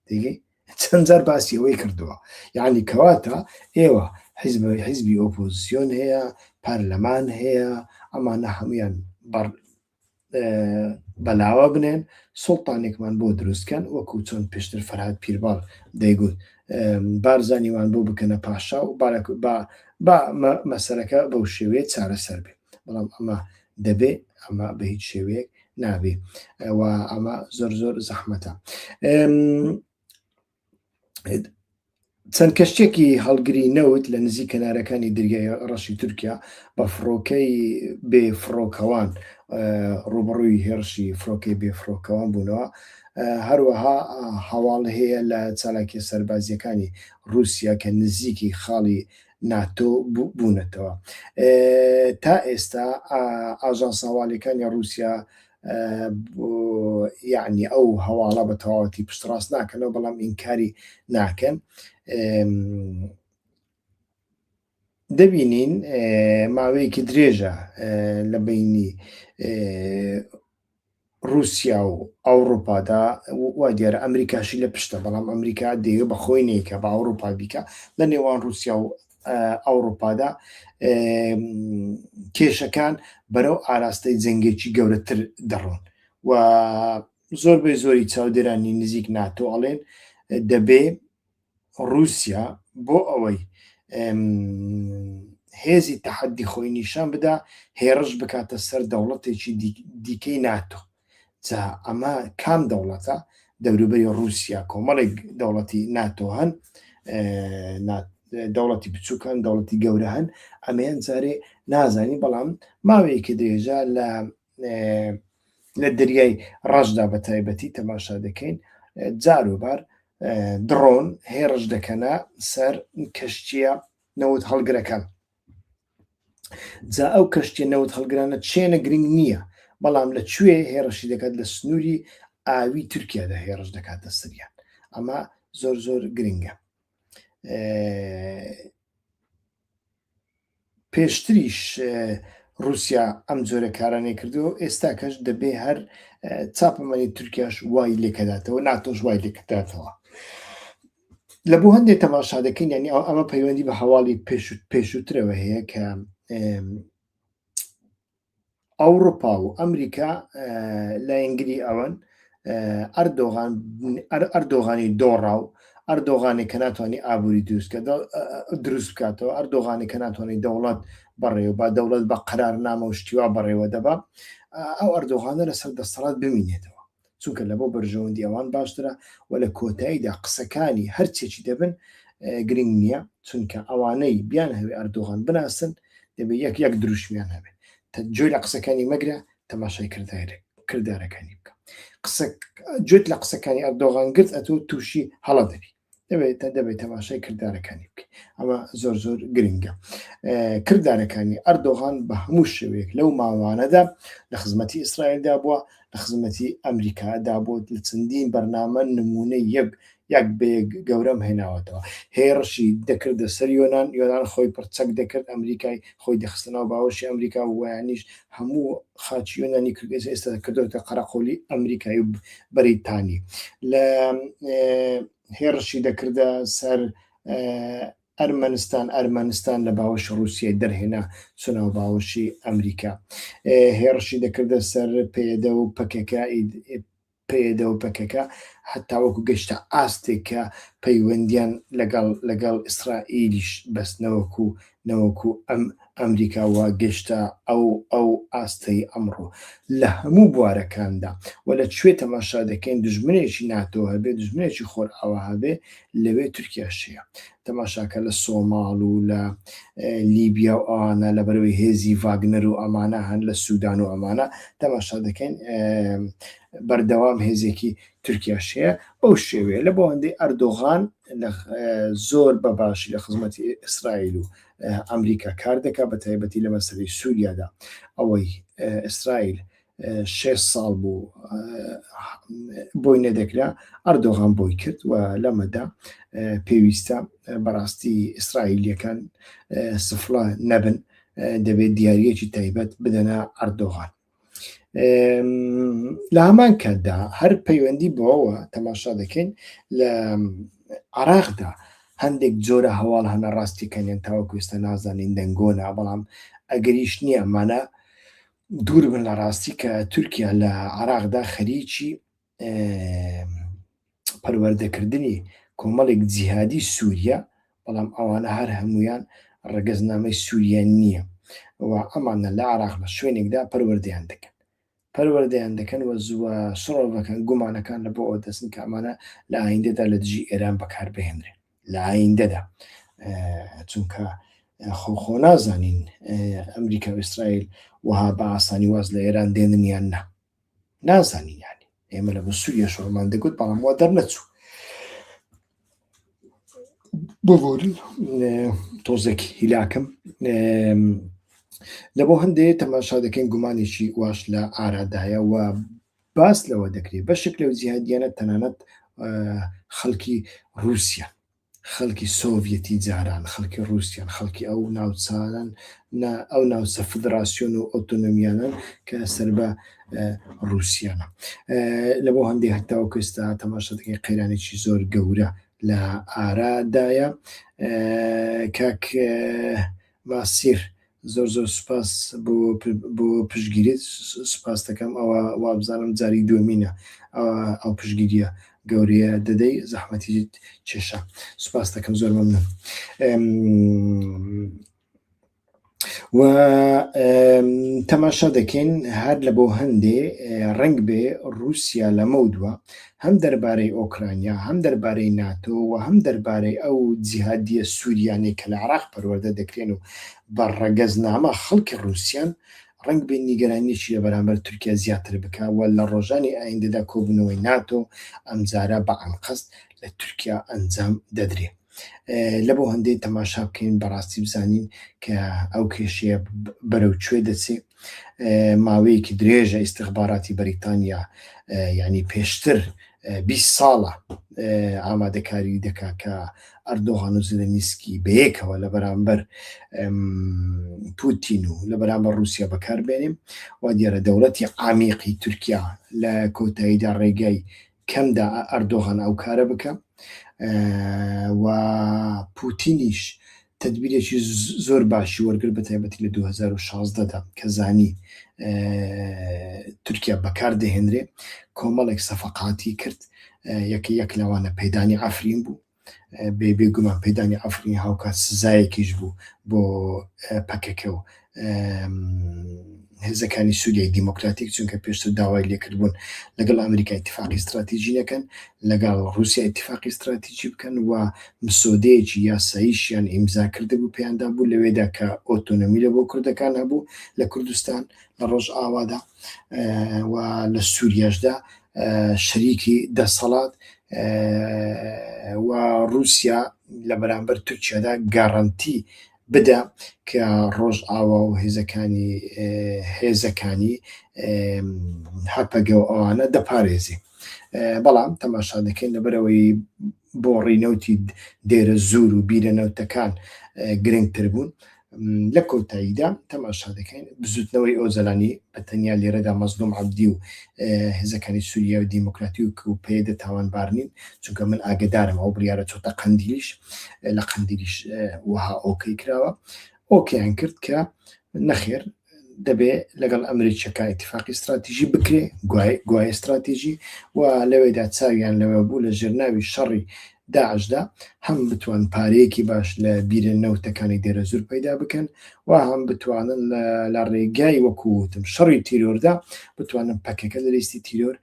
A: تێگەی چەند جار باسی ئەوەی کردووە یعنی کەواتە ئێوە حیزب حیزبی ئۆپۆزیسیۆن هەیە پەرلەمان هەیە ئەمانە هەمویان بەڕ بەلاوە بنێن سوڵتانێکمان بۆ دروستکەن وەکو چۆن پێشتر فەرهاد پیرباڵ دەیگوت بارزانیوان بۆ بکەنە پاشا و با با مەسەرەکە بەو شێوەیە چارەسەر بێ بەڵام ئەمە دەبێ ئەمە بە هیچ شێوەیەک نابێ و ئەمە زۆر زۆر زەحمەتە چەند کەشتێکی هەڵگری نەوت لە نزیک کەنارەکانی دەریای ڕەشی تورکیا بە فڕۆکەی بێ فڕۆکەوان ڕوبەڕووی هێرشی فڕۆکەی بێ فڕۆکەوان بوونەوە هەروەها هەواڵ هەیە لە چالاکیە سەربازیەکانی رووسیا کە نزیکی خاڵی ناتۆ بوونەتەوە. تا ئێستا ئاژانسە هەواڵیەکانی ڕووسیا یعنی ئەو هەواڵە بە تەواوەتی پشتڕاست ناکەنەوە بەڵام ئینکاری ناکەن دەبینین ماوەیەکی درێژە لە بینی ڕووسیا و ئەوڕوپادا وا دیارە ئەمریکاشی لە پشتە بەڵام ئەمریکا دەیەوێت بە خۆی نیکە بە ئەوروپا بیکە لە نێوان ڕووسیا و ئەوروپادا کێشەکان بەرەو ئاراستەی جەنگێکی گەورەتر دەڕۆن و زۆربەی زۆری چاودێرانی نزیک ناتۆ ئەڵێن دەبێ ڕووسیا بۆ ئەوەی هێزی تەحەدی خۆی نیشان بدا هێڕش بکاتە سەر دەوڵەتێکی دیکەی ناتۆ جا ئەمە کام دەوڵەتە دەوروبەری ڕووسیا کۆمەڵێک دەوڵەتی ناتۆ هەن دەوڵەتی بچووکان دەوڵەتی گەورە هەن ئەمەیان جارێ نازانی بەڵام ماوەیەکی درێژە لە لە دەریای ڕەشدا بە تایبەتی تەماشا دەکەین جاروبار دڕۆن هێڕش دەکەنە سەر کەشتیە نەوت هەڵگرەکان. جا ئەو کەشتیە نەوت هەڵگرانە چێنە گرنگ نییە، بەڵام لە کوێ هێڕشی دەکات لە سنووری ئاوی تورکیادا هێڕش دەکاتە سەریان ئەمە زۆر زۆر گرنگە. پێشتریش رووسیا ئەم جۆرە کارانەی کردو ئێستا کەش دەبێ هەر چاپەمەنی تورکیاش وای لێکەداتەوە ناتۆش وای لێکداتەوە لە بۆ هەندێک تەماشا دەکەین ینی ئەو ئەمە پەیوەندی بە هەواڵی پێشووترەوە هەیە کە ئەوروپا و ئەمریکا لایەنگری ئەوەن ئەردۆغان ئەردۆغانی دۆڕاو ئەردۆغانی کە ناتوانانی ئابووری دروستکە دروست بکاتەوە ئەردۆغانی کە ناتوانانی دەوڵەت بەڕێوە با دەوڵەت بە قەرار نامە و شتیوا بەڕێوە دەبا ئەو ئەردۆغانە لەسەر دەسەڵات بمینێتەوە چونکە لە بۆ بەرژەوەندی ئەوان باشترە و لە کۆتاییدا قسەکانی هەرچێکی دەبن گرنگ نییە چونکە ئەوانەی بیان هەوێ ئەردۆغان بناسن دەبێت یەک یەک دروشمیان هەبێت گوێ لە قسەکانی مەگرە تەماشای کردارەکانی بکە قسە گوێت لە قسەکانی ئەردۆغان گرت ئەتۆ تووشی هەڵە دەبی دەبێت دەبێت تەماشای کردارەکانی بکەیت ئەمە زۆر زۆر گرنگە کردارەکانی ئەردۆغان بە هەموو شێوەیەک لەو ماوانەدا لە خزمەتی ئیسرائیلدا بووە لە خزمەتی ئەمریکادا بۆ لە چەندین بەرنامە نمونە یەک یەک بە یەک گەورەم هێناوەتەوە هێڕشی دەکردە سەر یۆناان یۆناان خۆی پڕچەک دەکرد ئەمریکای خۆی دەخستنەوە باوەشی ئەمریکا و ویانیش هەموو خاچی یۆنانی کرد ئێستا کردوتە قەرەقۆلی ئەمریکای و بەریتانی لە هێڕشی دەکردە سەر ئەرمەنستان ئەرمەنستان لە باوەشی ڕووسیای دەرهێنا چونەوە باوەشی ئەمریکا هێڕشی دەکردە سەر پێدە و پەکەکە پەیەدە و پەکەکە هەتاوەکو گەشتە ئاستێک کە پەیوەندیان لەگەڵ لەگەڵ ئیسرائیلیش بەست نەوەکو نەوەکو ئەم ئەمریکا وا گەشتە ئەو ئەو ئاستەی ئەمڕۆ لە هەموو بوارەکاندا و لە کوێ تەماشا دەکەین دوژمنێکی ناتۆ هەبێ دوژمنێکی خۆرئاوا هەبێ لەوێ تورکیاش هەیە تەماشاکە لە سۆماڵ و لە لیبیا و ئەوانە لە بەرەوەی هێزی ڤاگنەر و ئەمانە هەن لە سوودان و ئەمانە تەماشا دەکەین بەردەوام هێزێکی تورکیاش هەیە بەو شێوەیە لە بۆ هەندەی ئەردۆغان زۆر بە باشی لە خزمەتی ئیسرائیل و ئەمریکا کار دەکات بە تایبەتی لە مەسەلەی سووریادا ئەوەی ئیسرائیل شێ ساڵ بوو بۆی نەدەکرا ئەردۆغان بۆی کرد و لەمەدا پێویستە بەڕاستی ئیسرائیلیەکان سفڵە نەبن دەبێت دیارەکی تایبەت بدەنە ئەردۆغان. لە هەمان کاتدا هەر پەیوەندی بەوەوە تەماشا دەکەین لە عراقدا هەندێک جۆرە هەواڵ هەنە ڕاستیەکانیان تاوەکو ئێستا نازانین دەنگۆنا بەڵام ئەگەریش نییە ئەمانە دوور بن لە ڕاستی کە تورکیا لە عراقدا خەریکی پەروەردەکردنی کۆمەڵێک جیهادی سووریە، بەڵام ئەوانە هەر هەموویان ڕەگەزنامەی سووریان نییە و ئەمانە لە عراق لە شوێنێکدا پەروەردەیان دەکەن پەروەردەیان دەکەن و زووە شڕۆڤەکان گومانەکان لە بۆ ئەوە دەچن کە ئەمانە لە ئایندەدا لە دژی ئێران بەکاربهێنرێن لە ئایندەدا چونکە خۆ خۆ نازانین ئەمریکا و ئیسرائیل وەها بە ئاسانی واز لە ئێران دێنن یان نا نازانین یانی ئێمە لە بۆ سووریە شۆڕمان دەگوت بەڵام وا دەرنەچوو ببورن تۆزێک هیلاکم لە بۆ هەندێ تەماشا دەکەین گومانێکی واش لە ئارادایە و باس لەوە دەکرێت بەشێک لەو جیهادیانە تەنانەت خەڵکی رووسیا خەڵکی سۆڤیەتی جاران، خەڵکی ڕووسیان، خەڵکی ئەو ناوچانەن، نا ئەو ناوچە فدراسیۆن و ئۆتۆنۆمیانەن کە سەر بە ڕووسیانە. لە بۆ هەندێک هەتاوەکو ئێستا تەماشا دەکەین قەیرانێکی زۆر گەورە لە ئارادایە. کاک ماسیر زۆر زۆر سوپاس بۆ بۆ پشتگیریت سوپاس دەکەم ئەوە وابزانم جاری دووەمینە ئەو پشتگیریە گەورەیە دەدەی زەحمەتی کێشا سوپاس دەکەم زۆر مەمنون و تەماشا دەکەین هەر لە بۆ هەندێ ڕنگ بێ رووسیا لەمەودووە هەم دەربارەی ئۆکرانیا هەم دەربارەی ناتۆ و هەم دەربارەی ئەو جیهادیە سوریانەی کە لە عراق پەروەردە دەکرێن و بە ڕەگەزنامە خەڵکی ڕووسیان، ڕەنگ بێ نیگەرانیەکی لە بەرامبەر تورکیا زیاتر بکا و لە ڕۆژانی ئایندەدا کۆبوونەوەی ناتۆ ئەمجارە بە ئەنقەست لە تورکیا ئەنجام دەدرێ. لە بۆ هەندێک تەماشا بکەین بەڕاستی بزانین کە ئەو کێشەیە بەرەو کوێ دەچێ ماوەیەکی درێژە ئیستخباراتی بەریتانیا یعنی پێشتر 20 ساڵە ئامادەکاری دەکا کە ئەردۆغان و زلێنسکی بەیەکەوە لە بەرامبەر پوتین و لە بەرامبەر رووسیا بەکاربێنێ و دیارە دەوڵەتی عامیقی تورکیا لە کۆتاییدا ڕێگای کەمدا ئەردۆغان ئەو کارە بکە و پوتینیش تدبیرێکی زۆر باشی وەرگر بە تایبەتی لە 2016 دا کە زانی تورکیا بەکار دەهێنرێ کۆمەڵێک سەفقاتی کرد یەکە یەک لەوانە پێدانی عفرین بوو بێ بێگومان پێدانی عفرین هاوکات سزایەکیش بوو بۆ پەکەکە و هێزەکانی سووریای دیموکراتیک چونکە پێشتر داوای لێکردبوون لەگەڵ ئەمریکا ئیتفاقی استراتیژی نەکەن لەگەڵ رووسیا ئیتفاقی استراتیژی بکەن و مسۆدەیەکی یاساییشیان ئیمزا کردبوو پێیاندا بوو لەوێدا کە ئۆتۆنۆمی لە بۆ کوردەکان هەبوو لە کوردستان لە ڕۆژئاوادا و لە سووریاشدا شەریکی دەسەڵات و رووسیا لە بەرامبەر تورکیادا گەڕەنتی بدە کە ڕۆژئاوا و هێزەکانی هێزەکانی هەپەگە و ئەوانە دەپارێزێ بەڵام تەماشا دەکەین لەبەرەوەی بۆڕی نەوتی دێرە زور و بیرە نەوتەکان گرنگتر بوون لە کۆتاییدا تەماشا دەکەین بزوتنەوەی ئۆجەلانی بە تەنیا لێرەدا مەزلوم عەبدی و هێزەکانی سووریا و دیموکراتی و پەیەدە تاوانبار نین چونکە من ئاگدارم ئەو بڕیارە چۆتە قەندیلیش لە قەندیلیش وەها okay کراوە okay یان کرد کە نەخێر دەبێ لەگەڵ ئەمریکیەکان ئیتفاقی استراتیژی بکرێ گوایە استراتیژی و لەوێدا چاویان لەوە بوو لە ژێرناوی شەڕی داعشدا هەم بتوان پارەیەکی باش لە بیرە نەوتەکانی دێرەزوور پەیدا بکەن و هەم بتوانن لە ڕێگای وەکوتم شەڕی تیرۆردا بتوانن پەکەکە لە لیستی تیرۆر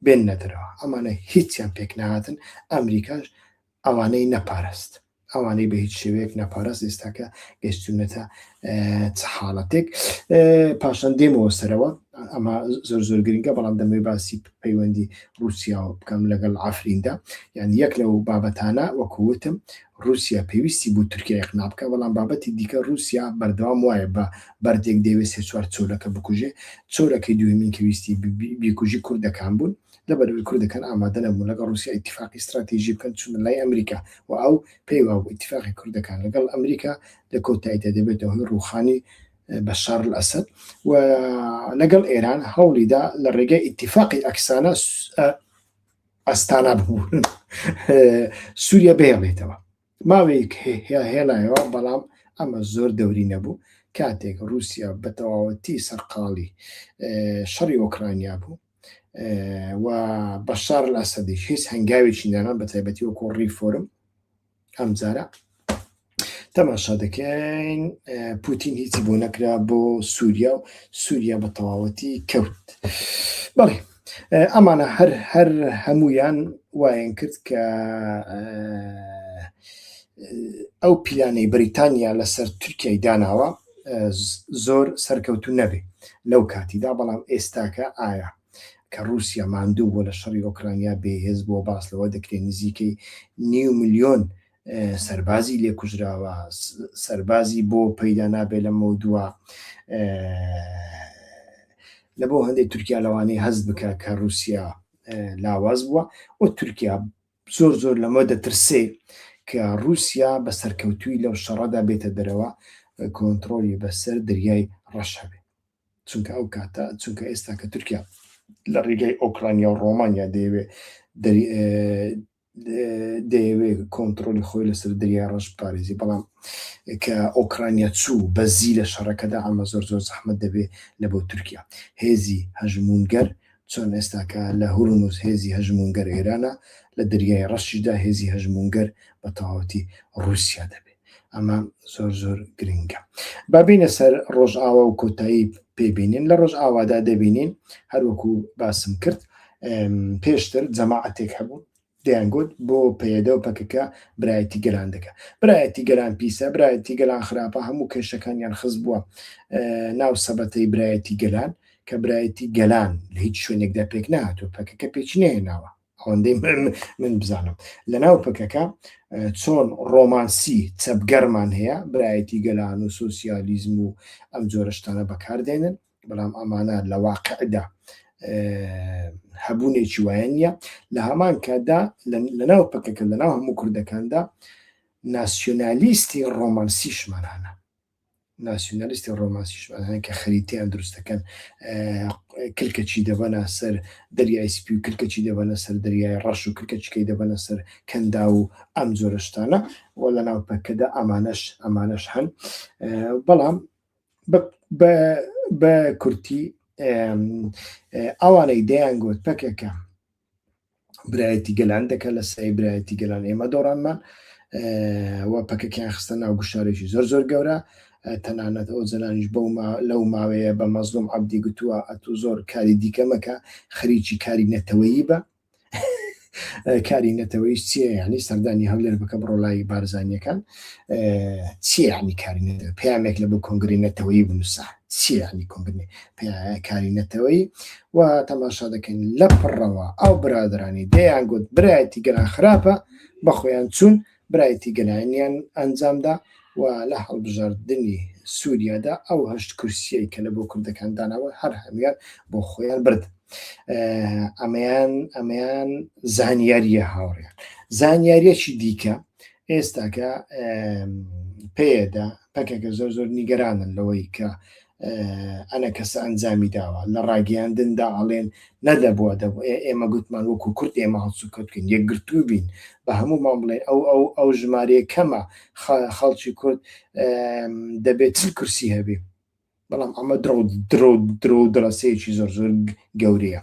A: بێننە دەرەوە ئەمانە هیچیان پێک نهاتن ئەمریکاش ئەوانەی نەپارست ئەوانەی بە هیچ شێوەیەک نەپارست ئێستاکە گەشتونەتە چ حاڵەتێک پاشان دێمەوە سەرەوە ئەمە زۆر زۆر گرنگە بەڵام دەمەوێت باسی پەیوەندی رووسیاوە بکەم لەگەڵ عفریندا یان یەک لەو بابەتانە وەکووتم رووسیا پێویستی بوو تورکیا یەقنا بکە بەڵام بابەتی دیکە رووسیا بەردەوام وایە بە بەردێک دەیەوێت سێ چوار چۆلەکە بکوژێ چۆلەکەی دووەمین کە ویستی بیکوژی کوردەکان بوون لەبەرئەوەی کوردەکان ئامادە نەبوون لەگەڵ ڕووسیا ئیتیفاقی ستراتیژی بکەن چوونە لای ئەمریکا و ئەو پێی وابوو ئیتیفاقی کوردەکان لەگەڵ ئەمریکا لە کۆتاییدا دەبێتە هۆی ڕووخانی بەشار ئەسەد و لەگەڵ ئێران هەوڵیدا لە ڕێگەی ئیتیفاقی ئەکسانە ئەستانا ببوون سووریا بهێڵێتەوە ماوەیەک هێڵایەوە بەڵام ئەمە زۆر دەوری نەبوو کاتێک رووسیا بە تەواوەتی سەرقاڵی شەڕی ئۆکرانیا بوو و بەشار ئەسەدیش هیچ هەنگاوێکی نانان بە تایبەتی وەکو ڕیفۆرم ئەمجارە تەماشا دەکەین پوتین هیچی بۆ نەکرا بۆ سووریا و سووریا بە تەواوەتی کەوت بەڵێ ئەمانە هەر هەر هەمویان وایان کرد کە ئەو پیلانەی بریتانیا لەسەر تورکیای داناوە زۆر سەرکەوتو نەبێ لەو کاتیدا بەڵام ئێستاکە ئایا کە رووسیا ماندوو بووە لە شەڕی ئۆکرانیا بێهێز بووە باس لەوە دەکرێت نزیکەی نیو ملیۆن سەربازی لێکوژراوە سەربازی بۆ پەیدا نابێت لە مەودووە لە بۆ هەندێک تورکیا لەوانەیە هەست بکە کە رووسیا لاواز بووە و تورکیا زۆر زۆر لەمە دەترسێ کە رووسیا بە سەرکەوتووی لەو شەڕەدا بێتە دەرەوە کۆنتترۆلی بەسەر دەریای ڕەش هەبێ چونکە ئەو کاتە چونکە ئێستا کە تورکیا لە ڕێگای ئۆکرانیا و ڕۆمانیا دەیەوێ دەیەوێ کۆنتترۆلی خۆی لەسەر دەریای ڕەش بپارێزی بەڵام کە ئۆکرانیا چوو بەزی لە شەڕەکەدا ئەمە زۆر زۆر زەحمەت دەبێ لە بۆ تورکیا هێزی هەژمونگەر چۆن ئێستاکە لە هورمز هێزی هەژمونگەر ئێرانە لە دەریای ڕەشیشدا هێزی هەژمونگەر بە تەواوەتی ڕووسیا دەبێ ئەمە زۆر زۆر گرنگە با بینە سەر ڕۆژئاوا و کۆتایی پێبینین لە ڕۆژئاوادا دەبینین هەروەکو باسم کرد پێشتر جەماعەتێک هەبوو دەیانگوت بۆ پەیەدە و پەکەکە برایەتی گەلان دەکە برایەتی گەلان پیسە برایەتی گەلان خراپە هەموو کێشەکانیان خز بووە ناو سەبەتەی برایەتی گەلان کە برایەتی گەلان لە هیچ شوێنێکدا پێک نهاتوە پەکەکە پێچ نهێناوە. ئەوەندەی من بزانم لەناو پەکەکە چۆن ڕۆمانسی چەپگەرمان هەیە برایەتی گەلان و سوسیالیزم و ئەم جۆرە شتانە بەکاردێنن بەڵام ئەمانە لە واقعدا هەبوونێکی وایە نییە لە هەمان کاتدا لەناو پەکەکە لەناو هەموو کوردەکاندا ناسیۆنالیستی ڕۆمانسیشمان هەنە ناسیونالیستی ڕۆمانسیشمان هەن کە خەریتەیان دروست دەکەن کلکەچی دەبەنە سەر دەریای سپی و کلکەچی دەبەنە سەر دەریای ڕەش و کلکەچکەی دەبەنە سەر کەندا و ئەم جۆرە شتانە و لە ناو پەکەدا ئەمانەش ئەمانەش هەن بەڵام بە کورتی ئەوانەی دەیان گوت پەکەکە برایەتی گەلان دەکە لە سای برایەتی گەلان ئێمە دۆڕانمان و پەکەکەیان خستە ناو گوشارێکی زۆر زۆر گەورە تەنانەت ئەو جەلانیش بەو لەو ماوەیە بە مەزلوم عەبدی گوتووە ئەتوو زۆر کاری دیکە مەکە خەریکی کاری نەتەوەیی بە کاری نەتەوەیش چییە یعنی سەردانی هەولێر بکە بڕۆ لای بارزانیەکان چییە یعنی کاری نەتەوە پەیامێک لە بۆ کۆنگری نەتەوەیی بنووسە چییە یعنی کۆنگری کاری نەتەوەیی و تەماشا دەکەین لە پڕەوە ئەو برادرانی دەیان گوت برایەتی گەلان خراپە بەخۆیان چوون برایەتی گەلانیان ئەنجامدا و لە هەڵبژاردنی سووریادا ئەو هەشت کورسیەی کە لە بۆ کوردەکان داناوە هەر هەمویان بۆ خۆیان برد ئەمەیان ئەمەیان زانیاریە هاوڕیان زانیاریەکی دیکە ئێستاکە پێدا پەکەکە زۆر زۆر نیگەرانن لەوەی کە ئەنە کەسە ئەنجامی داوە لە ڕاگەیاندندا ئەڵێن نەدەبووە دەبوو ئێمە گوتمان وەکو کورد ئێمە هەڵسوکەوت بکەین یەکگرتوو بین بە هەموومان بڵێن ئەو ئەو ئەو ژمارەیە کەمە خەڵکی کورد دەبێت چل کورسی هەبێ بەڵام ئەمە درۆ درۆ درۆ دەڵەسەیەکی زۆر زۆر گەورەیە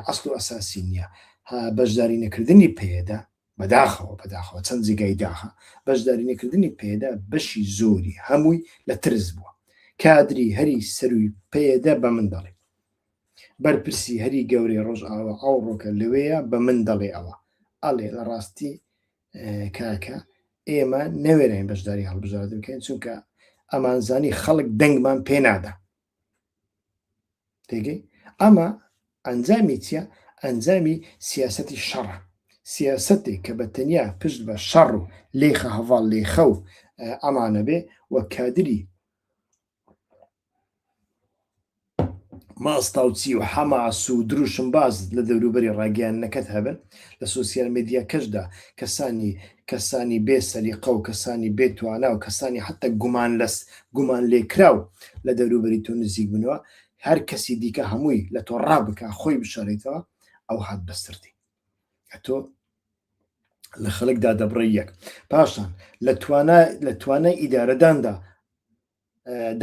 A: ئەسڵ و ئەساسی نییە بەشداری نەکردنی پێدا بەداخەوە بەداخەوە چەند جێگای داخە بەشداری نەکردنی پەیەدە بەشی زۆری هەمووی لە ترس بووە کادری هەری سەروی پەیەدە بە من دەڵێ بەرپرسی هەری گەورەی ڕۆژئاوا ئەوڕۆکە لەوەیە بە من دەڵێ ئەوە ئەڵێ لە ڕاستی کاکە ئێمە نەوێراین بەشداری هەڵبژاردن بکەین چونکە ئەمانزانی خەڵک دەنگمان پێنادا تێگەی ئەمە ئەنجامی چیە ئەنجامی سیاسەتی شەڕە سیاسەتێک کە بە تەنیا پشت بە شەڕ و لێخە هەڤاڵ لێخە و ئەمانە بێ و کادری ماستاوچی و حەماس و دروشم باز لە دەوروبەری ڕاگەیاندنەکەت هەبن لە سۆسیال میدیاکەشدا کەسانی کەسانی بێ سەلیقە و کەسانی بێ توانا و کەسانی حتا گومان لەس گومان لێکراو لە دەوروبەری تۆ نزیک بنەوە هەر کەسی دیکە هەمووی لە تۆ ڕابکە خۆی بشارێتەوە ئەو هات بەسردی ئەتۆ لە خەڵکدا دەبڕی یەک پاشان لە توانا لە توانای ئیدارەداندا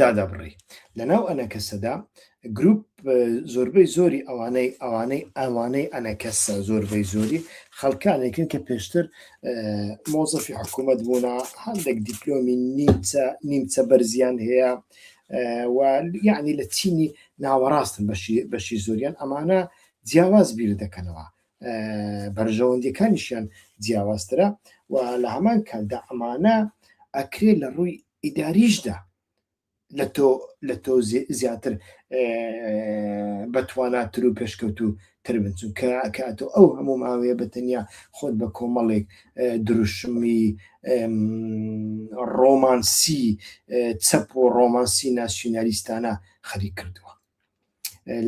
A: دادەبڕی لەناو ئەنەکەسەدا گروپ زۆربەی زۆری ئەوانەی ئەوانەی ئەوانەی ئەنەکەسە زۆربەی زۆری خەڵکانێکن کە پێشتر مۆزەفی حکوومەت بوونە هەندێک دیپلۆمی نیمچە نیمچە بەرزیان هەیە و یعنی لە چینی ناوەڕاستن بەشی بەشی زۆریان ئەمانە جیاواز بیر دەکەنەوە بەرژەوەندیەکانیشیان جیاوازترە و لە هەمان کاتدا ئەمانە ئەکرێ لە ڕووی ئیداریشدا لە تۆ لە تۆ زیاتر بەتواناتر و پێشکەوتوو تر بن چونکە کە تۆ ئەو هەموو ماوەیە بە تەنیا خۆت بە کۆمەڵێک دروشمی ڕۆمانسی چەپ و ڕۆمانسی ناسیونالیستانە خەریک کردووە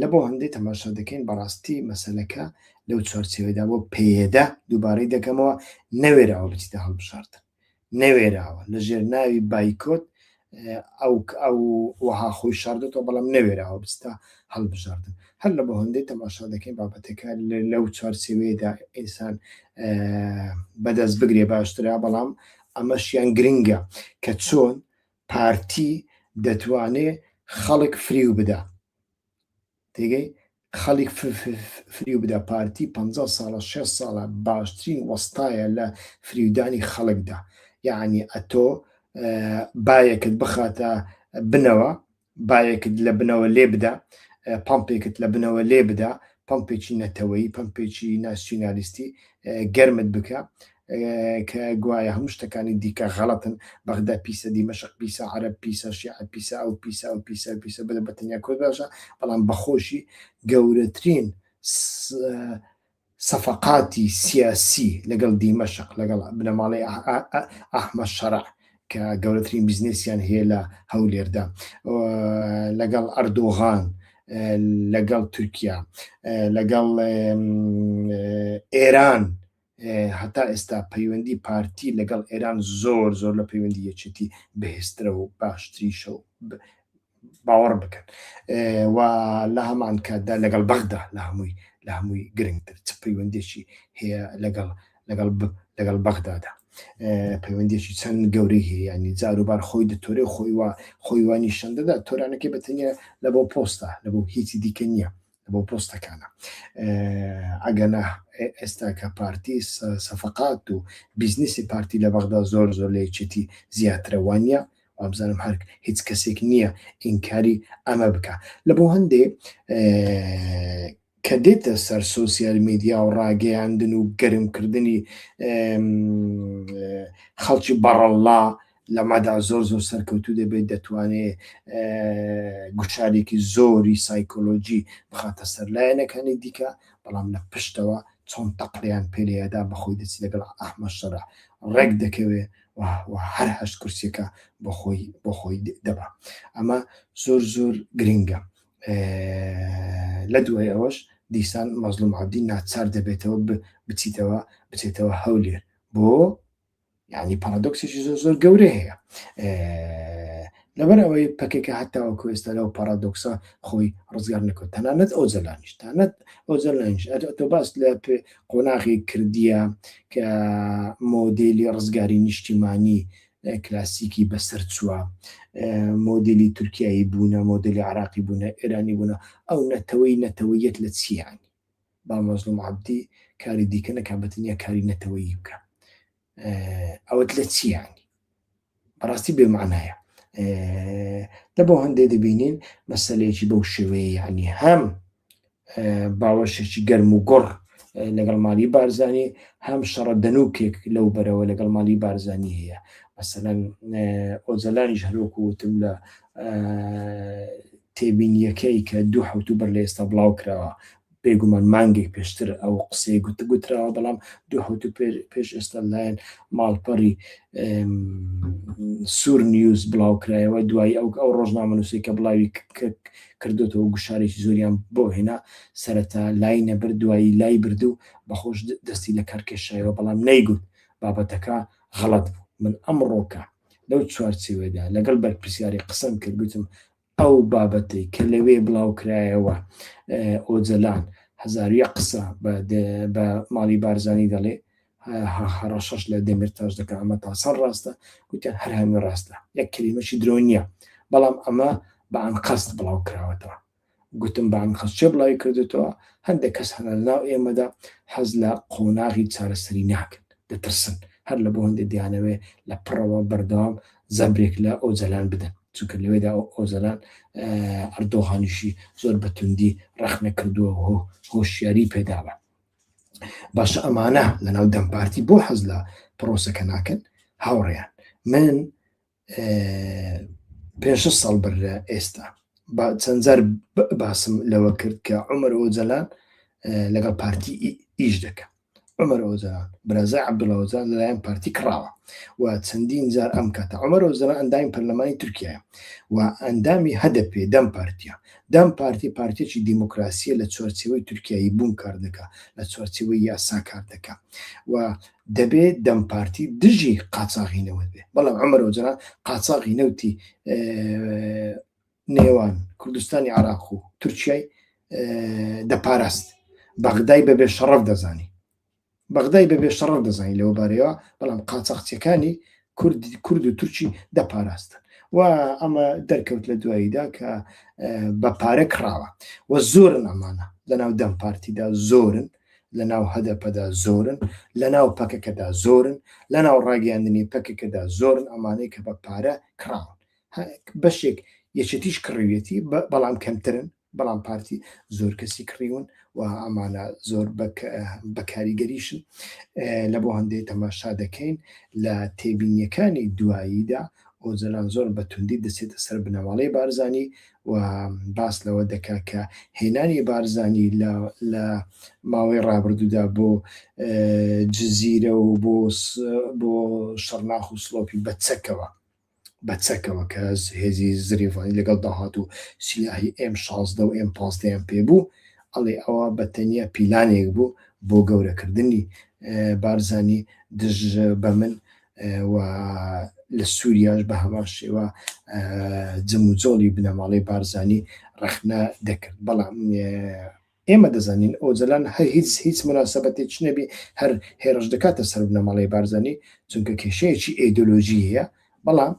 A: لە بۆ هەندێک تەماشا دەکەین بەڕاستی مەسەلەکە لەو چوارچێوەدا بۆ پێدە دووبارەی دەکەمەوە نەوێراوە بچیتە هەڵبژاردن نەوێراوە لە ژێر ناوی بایکۆت ئەو ئەو وەها خۆی شاردێتەوە بەڵام نەوێراوە بچتە هەڵبژاردن هەر لە بۆ هەندێک تەماشا دەکەین بابەتەکە لەو چوارچێوەیەدا ئینسان بەدەست بگرێ باشترە بەڵام ئەمەشیان گرنگە کە چۆن پارتی دەتوانێ خەڵک فریو بدا تێگەی خەڵک فریو بدا پارتی پ ساڵە 6 ساڵە باشترین وەستایە لە فریودانی خەڵکدا یعنی ئەتۆ بایەکت بخاتە بنەوە بایەکت لە بنەوە لێ بدا پمپێکت لە بنەوە لێ بدا پمپێکی نەتەوەیی پمپێکی ناسیونالیستی گەرمت بکە کە گوایە هەموو شتەکانی دیکە غەڵەتن، بەغدا پیسە، دیمەشق پیسە، عەرەب پیسە، شیعە پیسە، ئەو پیسە، ئەو پیسە، ئەو پیسە، بەدە بە تەنیا کورد باشە، بەڵام بەخۆشی گەورەترین. سەفەقاتی سیاسی لەگەڵ دیمەشق، لەگەڵ بنەماڵەی ئەحمەد شەرع کە گەورەترین بیزنسیان هەیە لە هەولێردا، لەگەڵ ئەردۆغان، لەگەڵ تورکیا، لەگەڵ ئێران، هەتا ئێستا پەیوەندی پارتی لەگەڵ ئێران زۆر زۆر لە پەیوەندی یەکێتی بەهێزترە و باشتریشە و باوەڕ بکەن و لە هەمان کاتدا لەگەڵ بەغدا لە هەمووی لە هەمووی گرنگتر چ پەیوەندێکی هەیە لەگەڵ لەگەڵ لەگەڵ بەغدادا پەیوەندێکی چەند گەورەی هەیە ینی جاروبار خۆی دەتۆرێ خۆی وا خۆی وا نیشان دەدا تۆرانەکەی بە تەنیا لە بۆ پۆستە لە بۆ هیچی دیکە نییە بۆ پۆستەکانە ئەگەنا ئێستا کە پارتی سەفقات و بیزنسی پارتی لە بەغدا زۆر زۆر لە یەکێتی زیاترە وانە وابزانم هەر هیچ کەسێک نییە ئینکاری ئەمە بکە لە بۆ هەندێ کە دێتە سەر سۆسیال میدیا و ڕاگەیاندن و گەرمکردنی خەڵکی بەڕەڵا لەمەدا زۆر زۆر سەرکەوتوو دەبێت، دەتوانێت گوشارێکی زۆری سایکۆلۆجی بخاتە سەر لایەنەکانی دیکە، بەڵام لە پشتەوە چۆن تەقلیان پێ لێدا بەخۆی دەچێت لەگەڵ ئەحمەد شەرع ڕێک دەکەوێ و هەر هەشت کورسیەکە بۆ خۆی دەبا. ئەمە زۆر زۆر گرنگە. لە دوای ئەوەش دیسان مەزلوم عەبدی ناچار دەبێتەوە بچیتەوە بچێتەوە هەولێر بۆ یعنی پارادۆکسێکی زۆر زۆر گەورە هەیە لەبەر ئەوەی پەکەکە هەتاوەکو ئێستا لەو پارادۆکسە خۆی ڕزگار نەکرد تەنانەت ئۆجەلانیش تانەت ئۆجەلانیش تۆ باس لە قۆناغی کردیە کە مۆدێلی ڕزگاری نیشتیمانی کلاسیکی بەسەر چووە مۆدلی تورکیایی بوونە مۆدلی عراقی بوونە ئێرانی بوونە ئەو نەتەوەی نەتەوەیەت لە چیانی با مەزلوم عەبدی کاری دیکە نەکا بە تەنیا کاری نەتەوەیی بکە ئەوەت لە چی یانی بەڕاستی بێمانایە لە بۆ هەندێ دەبینین مەسلەیەکی بەو شێوەیە یعنی هەم باوەشێکی گەرم و گوڕ لەگەڵ مالی بارزانانی هەم شەڕە دەنوکێک لەو بەرەوە لەگەڵ مالی بارزانانی هەیە مەسەلەن ئۆجەلانیش هەروەکو وتم لە تێبینییەکەی کە دوو حەوتوو بەر لە ئێستا بڵاو کراوە، بێگومان مانگێک پێشتر ئەو قسەی گوت گوتراوە، بەڵام دوو حەوتوو پێش ئێستا لەلایەن ماڵپەڕی سوور نیوز بڵاو کرایەوە، دوایی ئەو ئەو ڕۆژنامەنووسەی کە بڵاوی کردۆتەوە گوشارێکی زۆریان بۆ هێنا، سەرەتا لای نەبرد، دوایی لای برد و بەخۆش دەستی لە کار کێشایەوە، بەڵام نەیگوت بابەتەکە غەڵەت بوو. من ئەمڕۆکە لەو چوارچێوەیەدا لەگەڵ بەرپرسیاری قسەم کرد، گوتم ئەو بابەتەی کە لەوێ بڵاوکرایەوە ئۆجەلان هەزاریە قسە بە ماڵی بارزانی دەڵێ هەڕەشەش لە دەمیرتاش دەکە ئەمە تا سەر ڕاستە گوتیان هەر هەمووی ڕاستە یەک کللیمەشی درۆ نییە بەڵام ئەمە بە ئەنقەست بڵاو کراوەتەوە گوتم بە ئەنقەست چێ بڵاوی کردێتەوە هەندێک کەس هەنە لەناو ئێمەدا حەز لە قۆناغی چارەسەری ناکەن دەترسن هەر لە بۆ هەندێک دیانەوێ لە پڕەوە بەردەوام زەبرێک لە ئۆجەلان بدەن چونکە لەوێدا ئۆجەلان ئەردۆغانیشی زۆر بە توندی ڕەخنە کردووە و هۆشیاری پێداوە باشە ئەمانە لەناو دەم پارتی بۆ حەز لە پرۆسەکە ناکەن هاوڕێیان من پێ ساڵ بەر لە ئێستا چەند جار باسم لەوە کرد کە عمر ئۆجەلان لەگەڵ پارتی ئیش دەکە عومەر ئۆجەلان، برازای عەبدوڵا ئۆجەلان لەلایەن پارتی کڕاوە و چەندین جار ئەم کاتە عومەر ئۆجەلان ئەندامی پەرلەمانی تورکیایە و ئەندامی هەدەپێ، دەم پارتیە. دەم پارتی پارتێکی دیموکراسیە لە چوارچێوەی تورکیایی بوون کار دەکا، لە چوارچێوەی یاسا کار دەکا و دەبێ دەم پارتی دژی قاچاغی نەوت بێ. بەڵام عومەر ئۆجەلان قاچاغی نەوتی نێوان کوردستانی عراق و تورکیای دەپاراست بەغدای بە بێ شەڕەف دەزانی بەغدای بە بێ شەڕەف دەزانی لەوە بارەیەوە بەڵام قاچاخچیەکانی کورد کورد و تورکی دەپاراستن و ئەمە دەرکەوت لە دواییدا کە بە پارە کراوە و زۆرن ئەمانە لەناو دەم پارتیدا زۆرن لەناو هەدەپەدا زۆرن لەناو پەکەکەدا زۆرن لەناو ڕاگەیاندنی پەکەکەدا زۆرن ئەمانەی کە بە پارە کراون بەشێک یەکێتیش کڕیویەتی بەڵام کەمترن بەڵام پارتی زۆر کەسی کڕیون و ئەمانە زۆر بە کاریگەریشن لە بۆ هەندێک تەماشا دەکەین لە تێبینیەکانی دواییدا ئۆجەلان زۆر بە توندی دەچێتە سەر بنەماڵەی بارزانی و باس لەوە دەکا کە هێنانی بارزانی لە لە ماوەی ڕابردوودا بۆ جزیرە و بۆ بۆ شەرناخ و سڵۆپی بە چەکەوە بە چەکەوە کە هێزی زریڤانی لەگەڵ داهات و سیلاحی ئێم 16 و ئێم 15یان پێ بوو ئەڵێ ئەوە بە تەنیا پیلانێک بوو بۆ گەورەکردنی بارزانی دژ بە من و لە سووریاش بە هەمان شێوە جموجۆڵی بنەماڵەی بارزانی ڕەخنە دەکرد بەڵام ئێمە دەزانین ئۆجەلان هەر هیچ هیچ مناسبەتێکی نەبی هەر هێرش دەکاتە سەر بنەماڵەی بارزانی چونکە کێشەیەکی ئەیدۆلۆژی هەیە بەڵام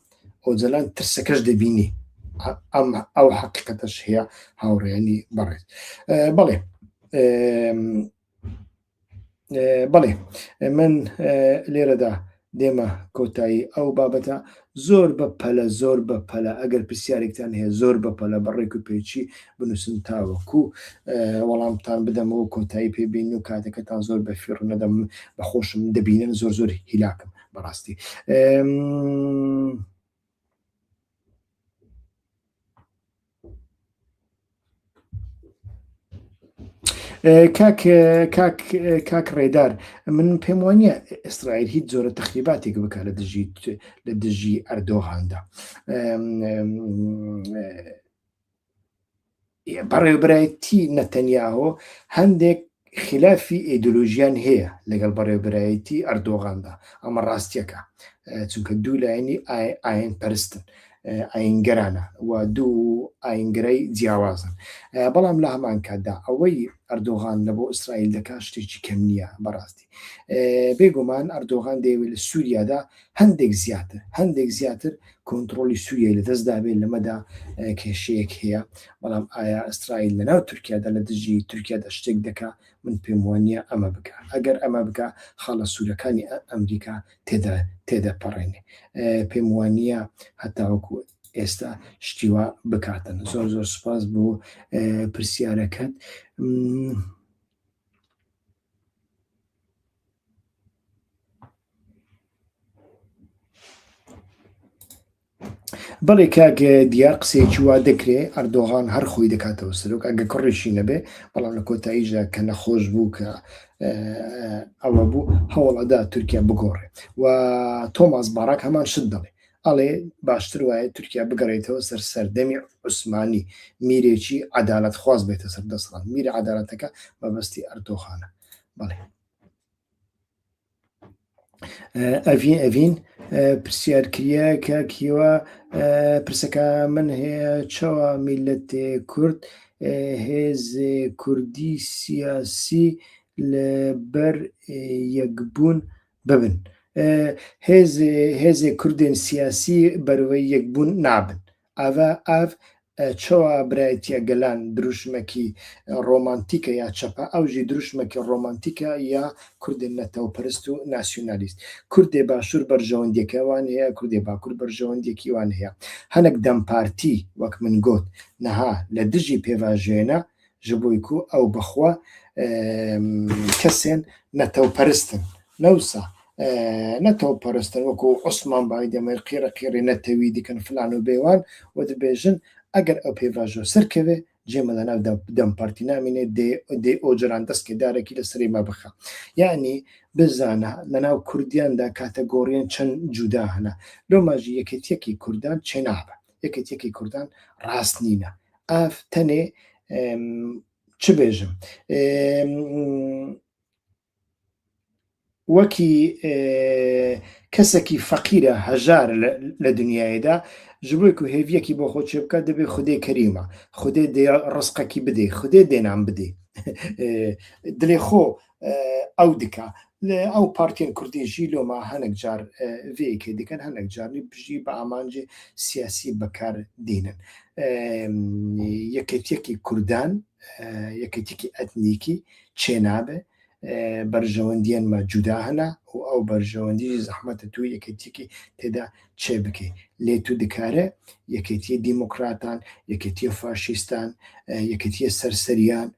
A: ئۆجەلان ترسەکەش دەبینی ئەم ئەو حقیقەتەش هەیە هاوڕێیانی بەڕێز بەڵێ بەڵێ من لێرەدا دێمە کۆتایی ئەو بابەتە زۆر بە پەلە زۆر بە پەلە ئەگەر پرسیارێکتان هەیە زۆر بە پەلە بە ڕێک و پێچی بنووسن تاوەکو وەڵامتان بدەمەوە کۆتایی پێبین و کاتەکەتان زۆر بە فیڕ نەدەم بە خۆشم دەبینن زۆر زۆر هیلاکم بەڕاستی. کاک کاک کاک ڕێدار من پێم وانە ئیسرائیل هیچ جۆرە تەخریباتێک بکە لە دژی لە دژی ئەردۆغاندا بەڕێوبەرایەتی نەتەنیاهۆ هەندێک خلافی ئیدۆلۆژیان هەیە لەگەڵ بەڕێوبەرایەتی ئەردۆغاندا ئەمە ڕاستیەکە چونکە دوو لایەنی ئاین پەرستن ئاینگەرانە و دوو ئاینگەرای جیاوازن بەڵام لە هەمان کاتدا ئەوەی ئەردۆغان لە بۆ ئیسرائیل دەکات شتێکی کەم نییە بەڕاستی بێگومان ئەردۆغان دەیەوێت لە سووریادا هەندێک زیاتر هەندێک زیاتر کۆنتترۆلی سووریای لەدەستدا بێت لەمەدا کێشەیەک هەیە بەڵام ئایا ئیسرائیل لەناو تورکیادا لە دژی تورکیادا شتێک دەکا من پێم وانە ئەمە بکە ئەگەر ئەمە بکە خاڵە سوورەکانی ئەمریکا تێدا تێدەپەڕێنێ پێم وانە هەتاوەکو ئێستا شتیوا بکاتن زۆر زۆر سوپاس بۆ پرسیارەکەت. بەڵێ کاک دیار قسەیەکی وا دەکرێ ئەردۆغان هەر خۆی دەکاتەوە سەرۆک ئەگە کوڕیشی نەبێ بەڵام لە کۆتاییشدا کە نەخۆش بوو کە ئەوە بوو هەوڵەدا تورکیا بگۆڕێ و تۆماس باراک هەمان شت دەڵێ ئەڵێ باشتر وایە تورکیا بگەڕێتەوە سەر سەردەمی عوسمانی میرێکی عەدالەت خواز بێتە سەر دەسەڵات میرە عەدالەتەکە مەبەستی ئەردۆغانە بەڵێ ئەڤین ئەڤین پرسیار کریە کاک هیوا پرسەکە من هەیە چەوە میلەتێ کورد هێزێ کوردی سیاسی لەبەر یەکبوون ببن هێزێ هێزێ کوردێن سیاسی بەروەی یەکبوون نابن ئاڤا ئاڤ چەوا برایەتیە گەلان دروشمەکی ڕۆمانتیکە یا چەپە ئەوژی دروشمەکی ڕۆمانتیکە یا کوردێن نەتەوەپەرست و ناسیونالیست کوردێ باشور بەرژەوەندیەکە وان هەیە کوردێ باکور بەرژەوەندیەکی وان هەیە هەنەک دەم پارتی وەک من گۆت نها لە دژی پێڤاژوێنە ژبۆی کو ئەو بەخوە کەسێن نەتەوپەرستن نەوسا نەتەوەپەرستن وەکو عوسمان بایدەمێر قیڕە قیڕی نەتەوی دیکەن فلان و بێوان و دەبێژن ئەگەر ئەو پێڤاژۆ سەرکەوێ جێمە لەناو دەم پارتی نامینێ دێ ئۆجەلان دەستکێ دارێکی لە سەری مە بخە یعنی بزانە لەناو کوردیاندا کاتەگۆریان چەند جودا هەنە لۆماژی یەکێتیەکی کوردان چێنابە یەکێتیەکی کوردان ڕاست نینە ئاف تەنێ چ بێژم وەکی کەسێکی فەقیرە هەژار لە دنیادا ژبووی و هێویەکی بۆ خۆ چێ بکات دەبێ خودێ کەریمە خودێ دێ ڕسقەکی بدێ خودێ دێنام بدێ دلێ خۆ ئەو دکا ئەو پارتیان کوردی ژی لۆما هەنێک جار vێکێ دکەن هەنێک جارنی بژی بە ئامانجی سیاسی بەکار دێنن یەکێتیەکی کوردان یەکێتیکی ئەتنیکی چێنابێ بەرژەوەندیان مە جودا هەنە و ئەو بەرژەوەندی زەحمەتە تو یەکێتیەکی تێدا چێ بکەی لێ تو دکارێ یەکێتیە دیموکراتان یەکێتیە فاشیستان یەکێتیە سەرسەریان.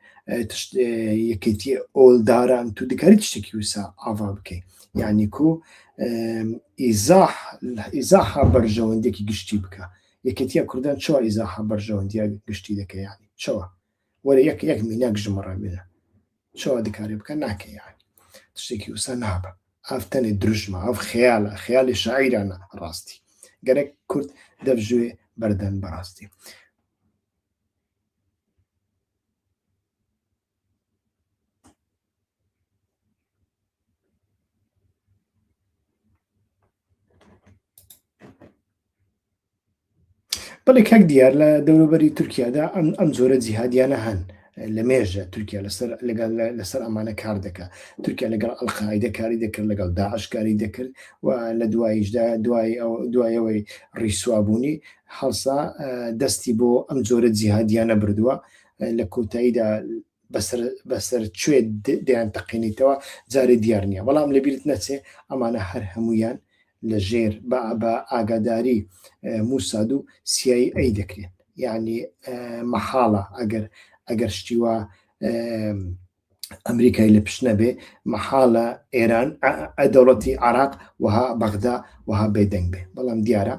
A: یەکێتی ئۆلداران تو دکاری تشتێکی وسا ئاوا بکەی یعنی کو ئیزاح ئیزاحا بەرژەوەندێکی گشتی بکە یەکێتیە کوردان چۆ ئیزاحا بەرژەوەندیە گشتی دەکە یعنی چۆ وەرە یەک یەک میناک ژمەڕە بێنە چۆ دکارێ بکە ناکە یعنی تشتێکی وسا نابە ئەف تەنێ دروشمە ئەف خەیالە خەیالی شاعیرانە ڕاستی گەرەک کورد دەبژوێ بەردەن بەڕاستی. بەڵێ کاک دیار لە دەوروبەری تورکیادا ئەم ئەم جۆرە جیهادیانە هەن لە مێژە تورکیا لەسەر لەگەڵ لەسەر ئەمانە کار دەکا تورکیا لەگەڵ ئەلقاعیدە کاری دەکرد لەگەڵ داعش کاری دەکرد و لە دواییشدا دوای ئەو دوایەوەی ڕیسوابوونی هەڵسا دەستی بۆ ئەم جۆرە جیهادیانە بردووە لە کۆتاییدا بەسەر بەسەر کوێ دەیان تەقێنیتەوە جارێ دیار نییە بەڵام لەبیرت نەچێ ئەمانە هەر هەمویان لە ژێر بە بە ئاگاداری موساد و سیایی ئەی دەکرێن یعنی مەحاڵە ئەگەر ئەگەر شتیوا ئەمریکای لە پشت نەبێ مەحاڵە ئێران دەوڵەتی عراق وها بەغدا وها بێدەنگ بێ بەڵام دیارە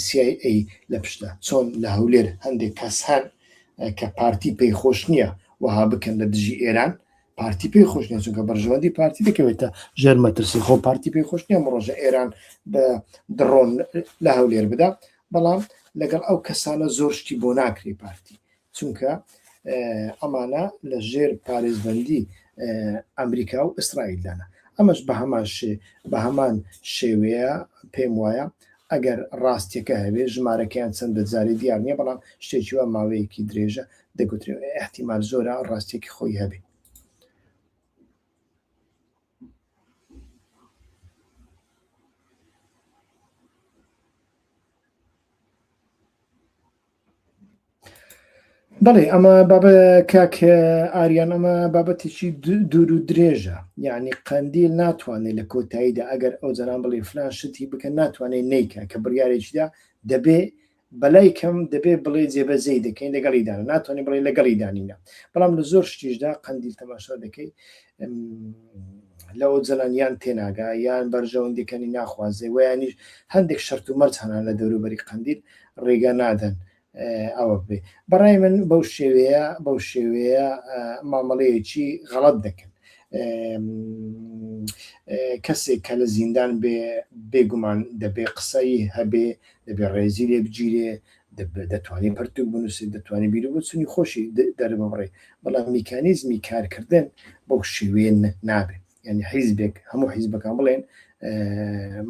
A: CIA لە پشتە چۆن لە هەولێر هەندێک کەس هەن کە پارتی پێی خۆش نییە وەها بکەن لە دژی ئێران پارتی پێی خۆش نیە چونکە بەرژەوەندی پارتی دەکەوێتە ژێر مەترسی خۆ پارتی پێی خۆش نیە ڕۆژە ئێران بە دڕۆن لە هەولێر بدا بەڵام لەگەڵ ئەو کەسانە زۆر شتی بۆ ناکرێ پارتی چونکە ئەمانە لە ژێر پارێزبەندی ئەمریکا و ئیسرائیلدانە ئەمەش بە هەمان شێ بە هەمان شێوەیە پێم وایە ئەگەر ڕاستیەکە هەبێ ژمارەکەیان چەندە جارێ دیار نییە بەڵام شتێکی وا ماوەیەکی درێژە دەگوترێ ئیحتیمال زۆرە ڕاستیەکی خۆی هەبێ. بەڵێ ئەمە بابە کاک ئاریان ئەمە بابەتێکی دوور و درێژە یعنی قەندیل ناتوانێت لە کۆتاییدا ئەگەر ئەو جەنان بڵێ فلان شتی بکە ناتوانێت نیکە کە بڕیارێکیدا دەبێ بەلای کەم دەبێ بڵێ جێبەجێی دەکەین لەگەڵیدانە ناتوانێت بڵێ لەگەڵی دانینە بەڵام لە زۆر شتیشدا قەندیل تەماشا دەکەی لە ئۆجەلان یان تێناگا یان بەرژەوەندیەکانی ناخوازێ ویانیش هەندێک شەرت و مەرج هەنا لە دەوروبەری قەندیل ڕێگا نادەن ئەوە بێ بەڕای من بەو شێوەیە بەو شێوەیە مامەڵەیەکی غەڵەت دەکەن کەسێک کە لە زیندان بێ بێگومان دەبێ قسەی هەبێ دەبێ ڕێزی لێ بگیرێ دەتوانێت پەرتوک بنووسێت دەتوانێت بیر و بۆچوونی خۆشی دەرببڕێ بەڵام میکانیزمی کارکردن بەو شێوەیە نابێت یعنی حیزبێک هەموو حیزبەکان بڵێن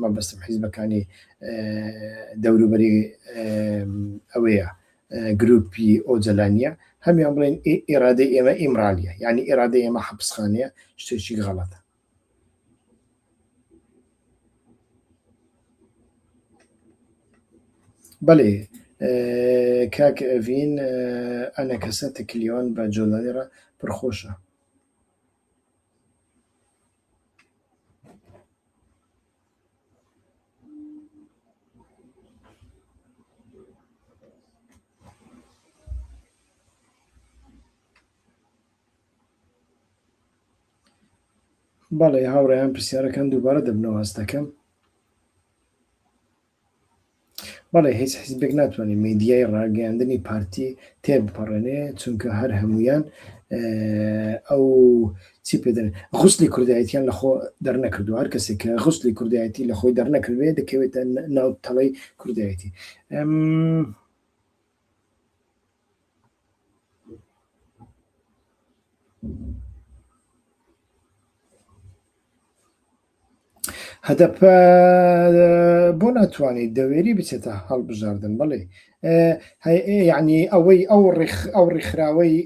A: مەبەستم حیزبەکانی دەوروبەری ئەوەیە گروپی ئۆجەلانیە هەمیان بڵێن ئێرادەی ئێمە ئیمرالیە یعنی ئێرادەی ئێمە حەپسخانەیە شتێکی غەڵەتە بەڵێ کاک ئەڤین ئەنەکەسە تکلیۆن بە جۆلانی ڕە پڕخۆشە. بەڵێ هاوڕێیان پرسیارەکان دووبارە دەبنەوە هەست دەکەم. بەڵێ هیچ حیزبێک ناتوانێت میدیای ڕاگەیاندنی پارتی تێبپەڕێنێ چونکە هەر هەمویان ئەو چی پێ دەڵێن غوسلی کوردایەتیان لە خۆ دەرنەکردو هەر کەسێک کە غوسلی کوردایەتی لە خۆی دەرنەکردێ دەکەوێتە ناو تەڵەی کوردایەتی. هەدەپە بۆ ناتوانێت دەوێری بچێتە هەڵبژاردن بەڵێ یعنی ئەوەی ئەو ئەو ڕێکخراوەی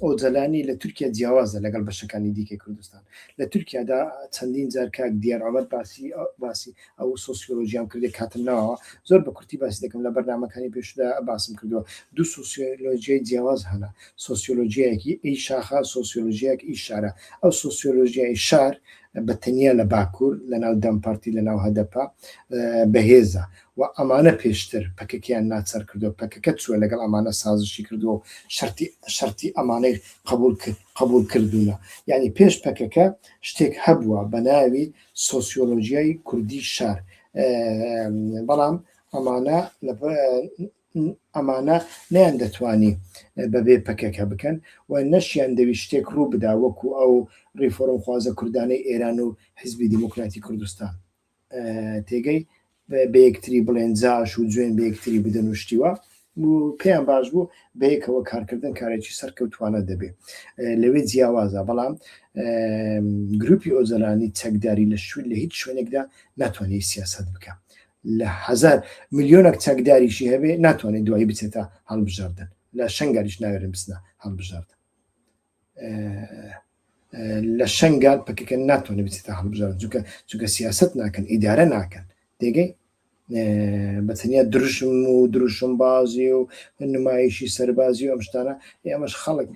A: ئۆجەلانی لە تورکیا جیاوازە لەگەڵ بەشەکانی دیکەی کوردستان لە تورکیادا چەندین جار کاک دیار عمر باسی باسی ئەو سۆسیۆلۆژیام کردێ کاتم ناوە زۆر بە کورتی باسی دەکەم لە بەرنمەکانی پێشدا باسم کردووە دوو سۆسیۆلۆژیای جیاواز هەنە سۆسیۆلۆژیایەکی ئی شاخە سۆسیۆلۆژیایەک ئی شارە ئەو سۆسیۆلۆژیای شار بە تەنیا لە باکوور لە ناو دەم پارتی لە ناو هەدەپە بەهێزە و ئەمانە پێشتر پەکەکەیان ناچار کردووە، پەکەکە چووە لەگەڵ ئەمانە سازشی کردووە و شەرتی شەرتی ئەمانەی قبوڵ قبوڵ کردوونە. یانی پێش پەکەکە شتێک هەبووە بە ناوی سۆسیۆلۆژیای کوردی شار، بەڵام ئەمانە ئەمانە نەیان دەتوانی بەبێ پەکەکە بکەن و نەشیان دەویست شتێک ڕوو بدا وەکو ئەو ڕیفۆرمخوازە کوردانەی ئێران و حیزبی دیموکراتی کوردستان تێگەی بەیەکتری بڵێن جاش و جوێن بەیەکتری بدەن و شتی وا و پێیان باش بوو بەیەکەوە کارکردن کارێکی سەرکەوتوانە دەبێ لەوێ جیاوازە بەڵام گروپی ئۆجەلانی چەکداری لە شوێن لە هیچ شوێنێکدا ناتوانێت سیاست بکە لە هەزار ملیۆنێک چەکداریشی هەبێ ناتوانێت دوایی بچێتە هەڵبژاردن لە شنگالیش ناوێرن بچنە هەڵبژاردن لە شنگال پەکەکە ناتوانێت بچێتە هەڵبژاردن چونکە چونکە سیاست ناکەن ئیدارە ناکەن تێگەی بە تەنیا دروشم و دروشم بازی و نمایشی سەربازی و ئەم شتانە ئێمەش خەڵک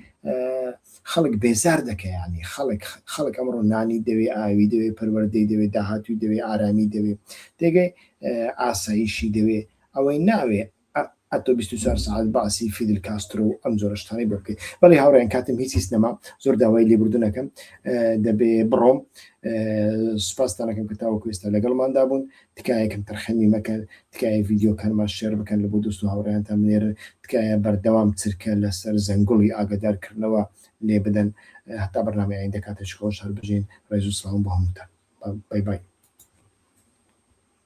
A: خەڵک بێزار دەکە یانی خەڵک خەڵک ئەمڕۆ نانی دەوێ ئاوی دەوێ پەروەردەی دەوێ داهاتووی دەوێ ئارامی دەوێ تێگەی ئاسایشی دەوێ ئەوەی ناوێ ئەتۆ 24 ساعت باسی فیدل کاسترۆ و ئەم جۆرە شتانەی بۆ بکەیت بەڵێ هاوڕێیان کاتم هیچ هیچ نەما زۆر داوای لێبوردنەکەم دەبێ بڕۆم سوپاستانەکەم کە تاوەکو ئێستا لەگەڵماندا بوون تکایە کەمتەرخەمی مەکەن، تکایە ڤیدیۆکانمان share بکەن لە بۆ دۆست و هاوڕێیانتان بنێرن، تکایە بەردەوام چرکە لەسەر زەنگوڵی ئاگادار کردنەوە لێ بدەن. هەتا بەرنامەی ئایندە کاتێکی خۆش هەر بژین. ڕێز و سڵاوم بۆ هەمووتان. بای بای.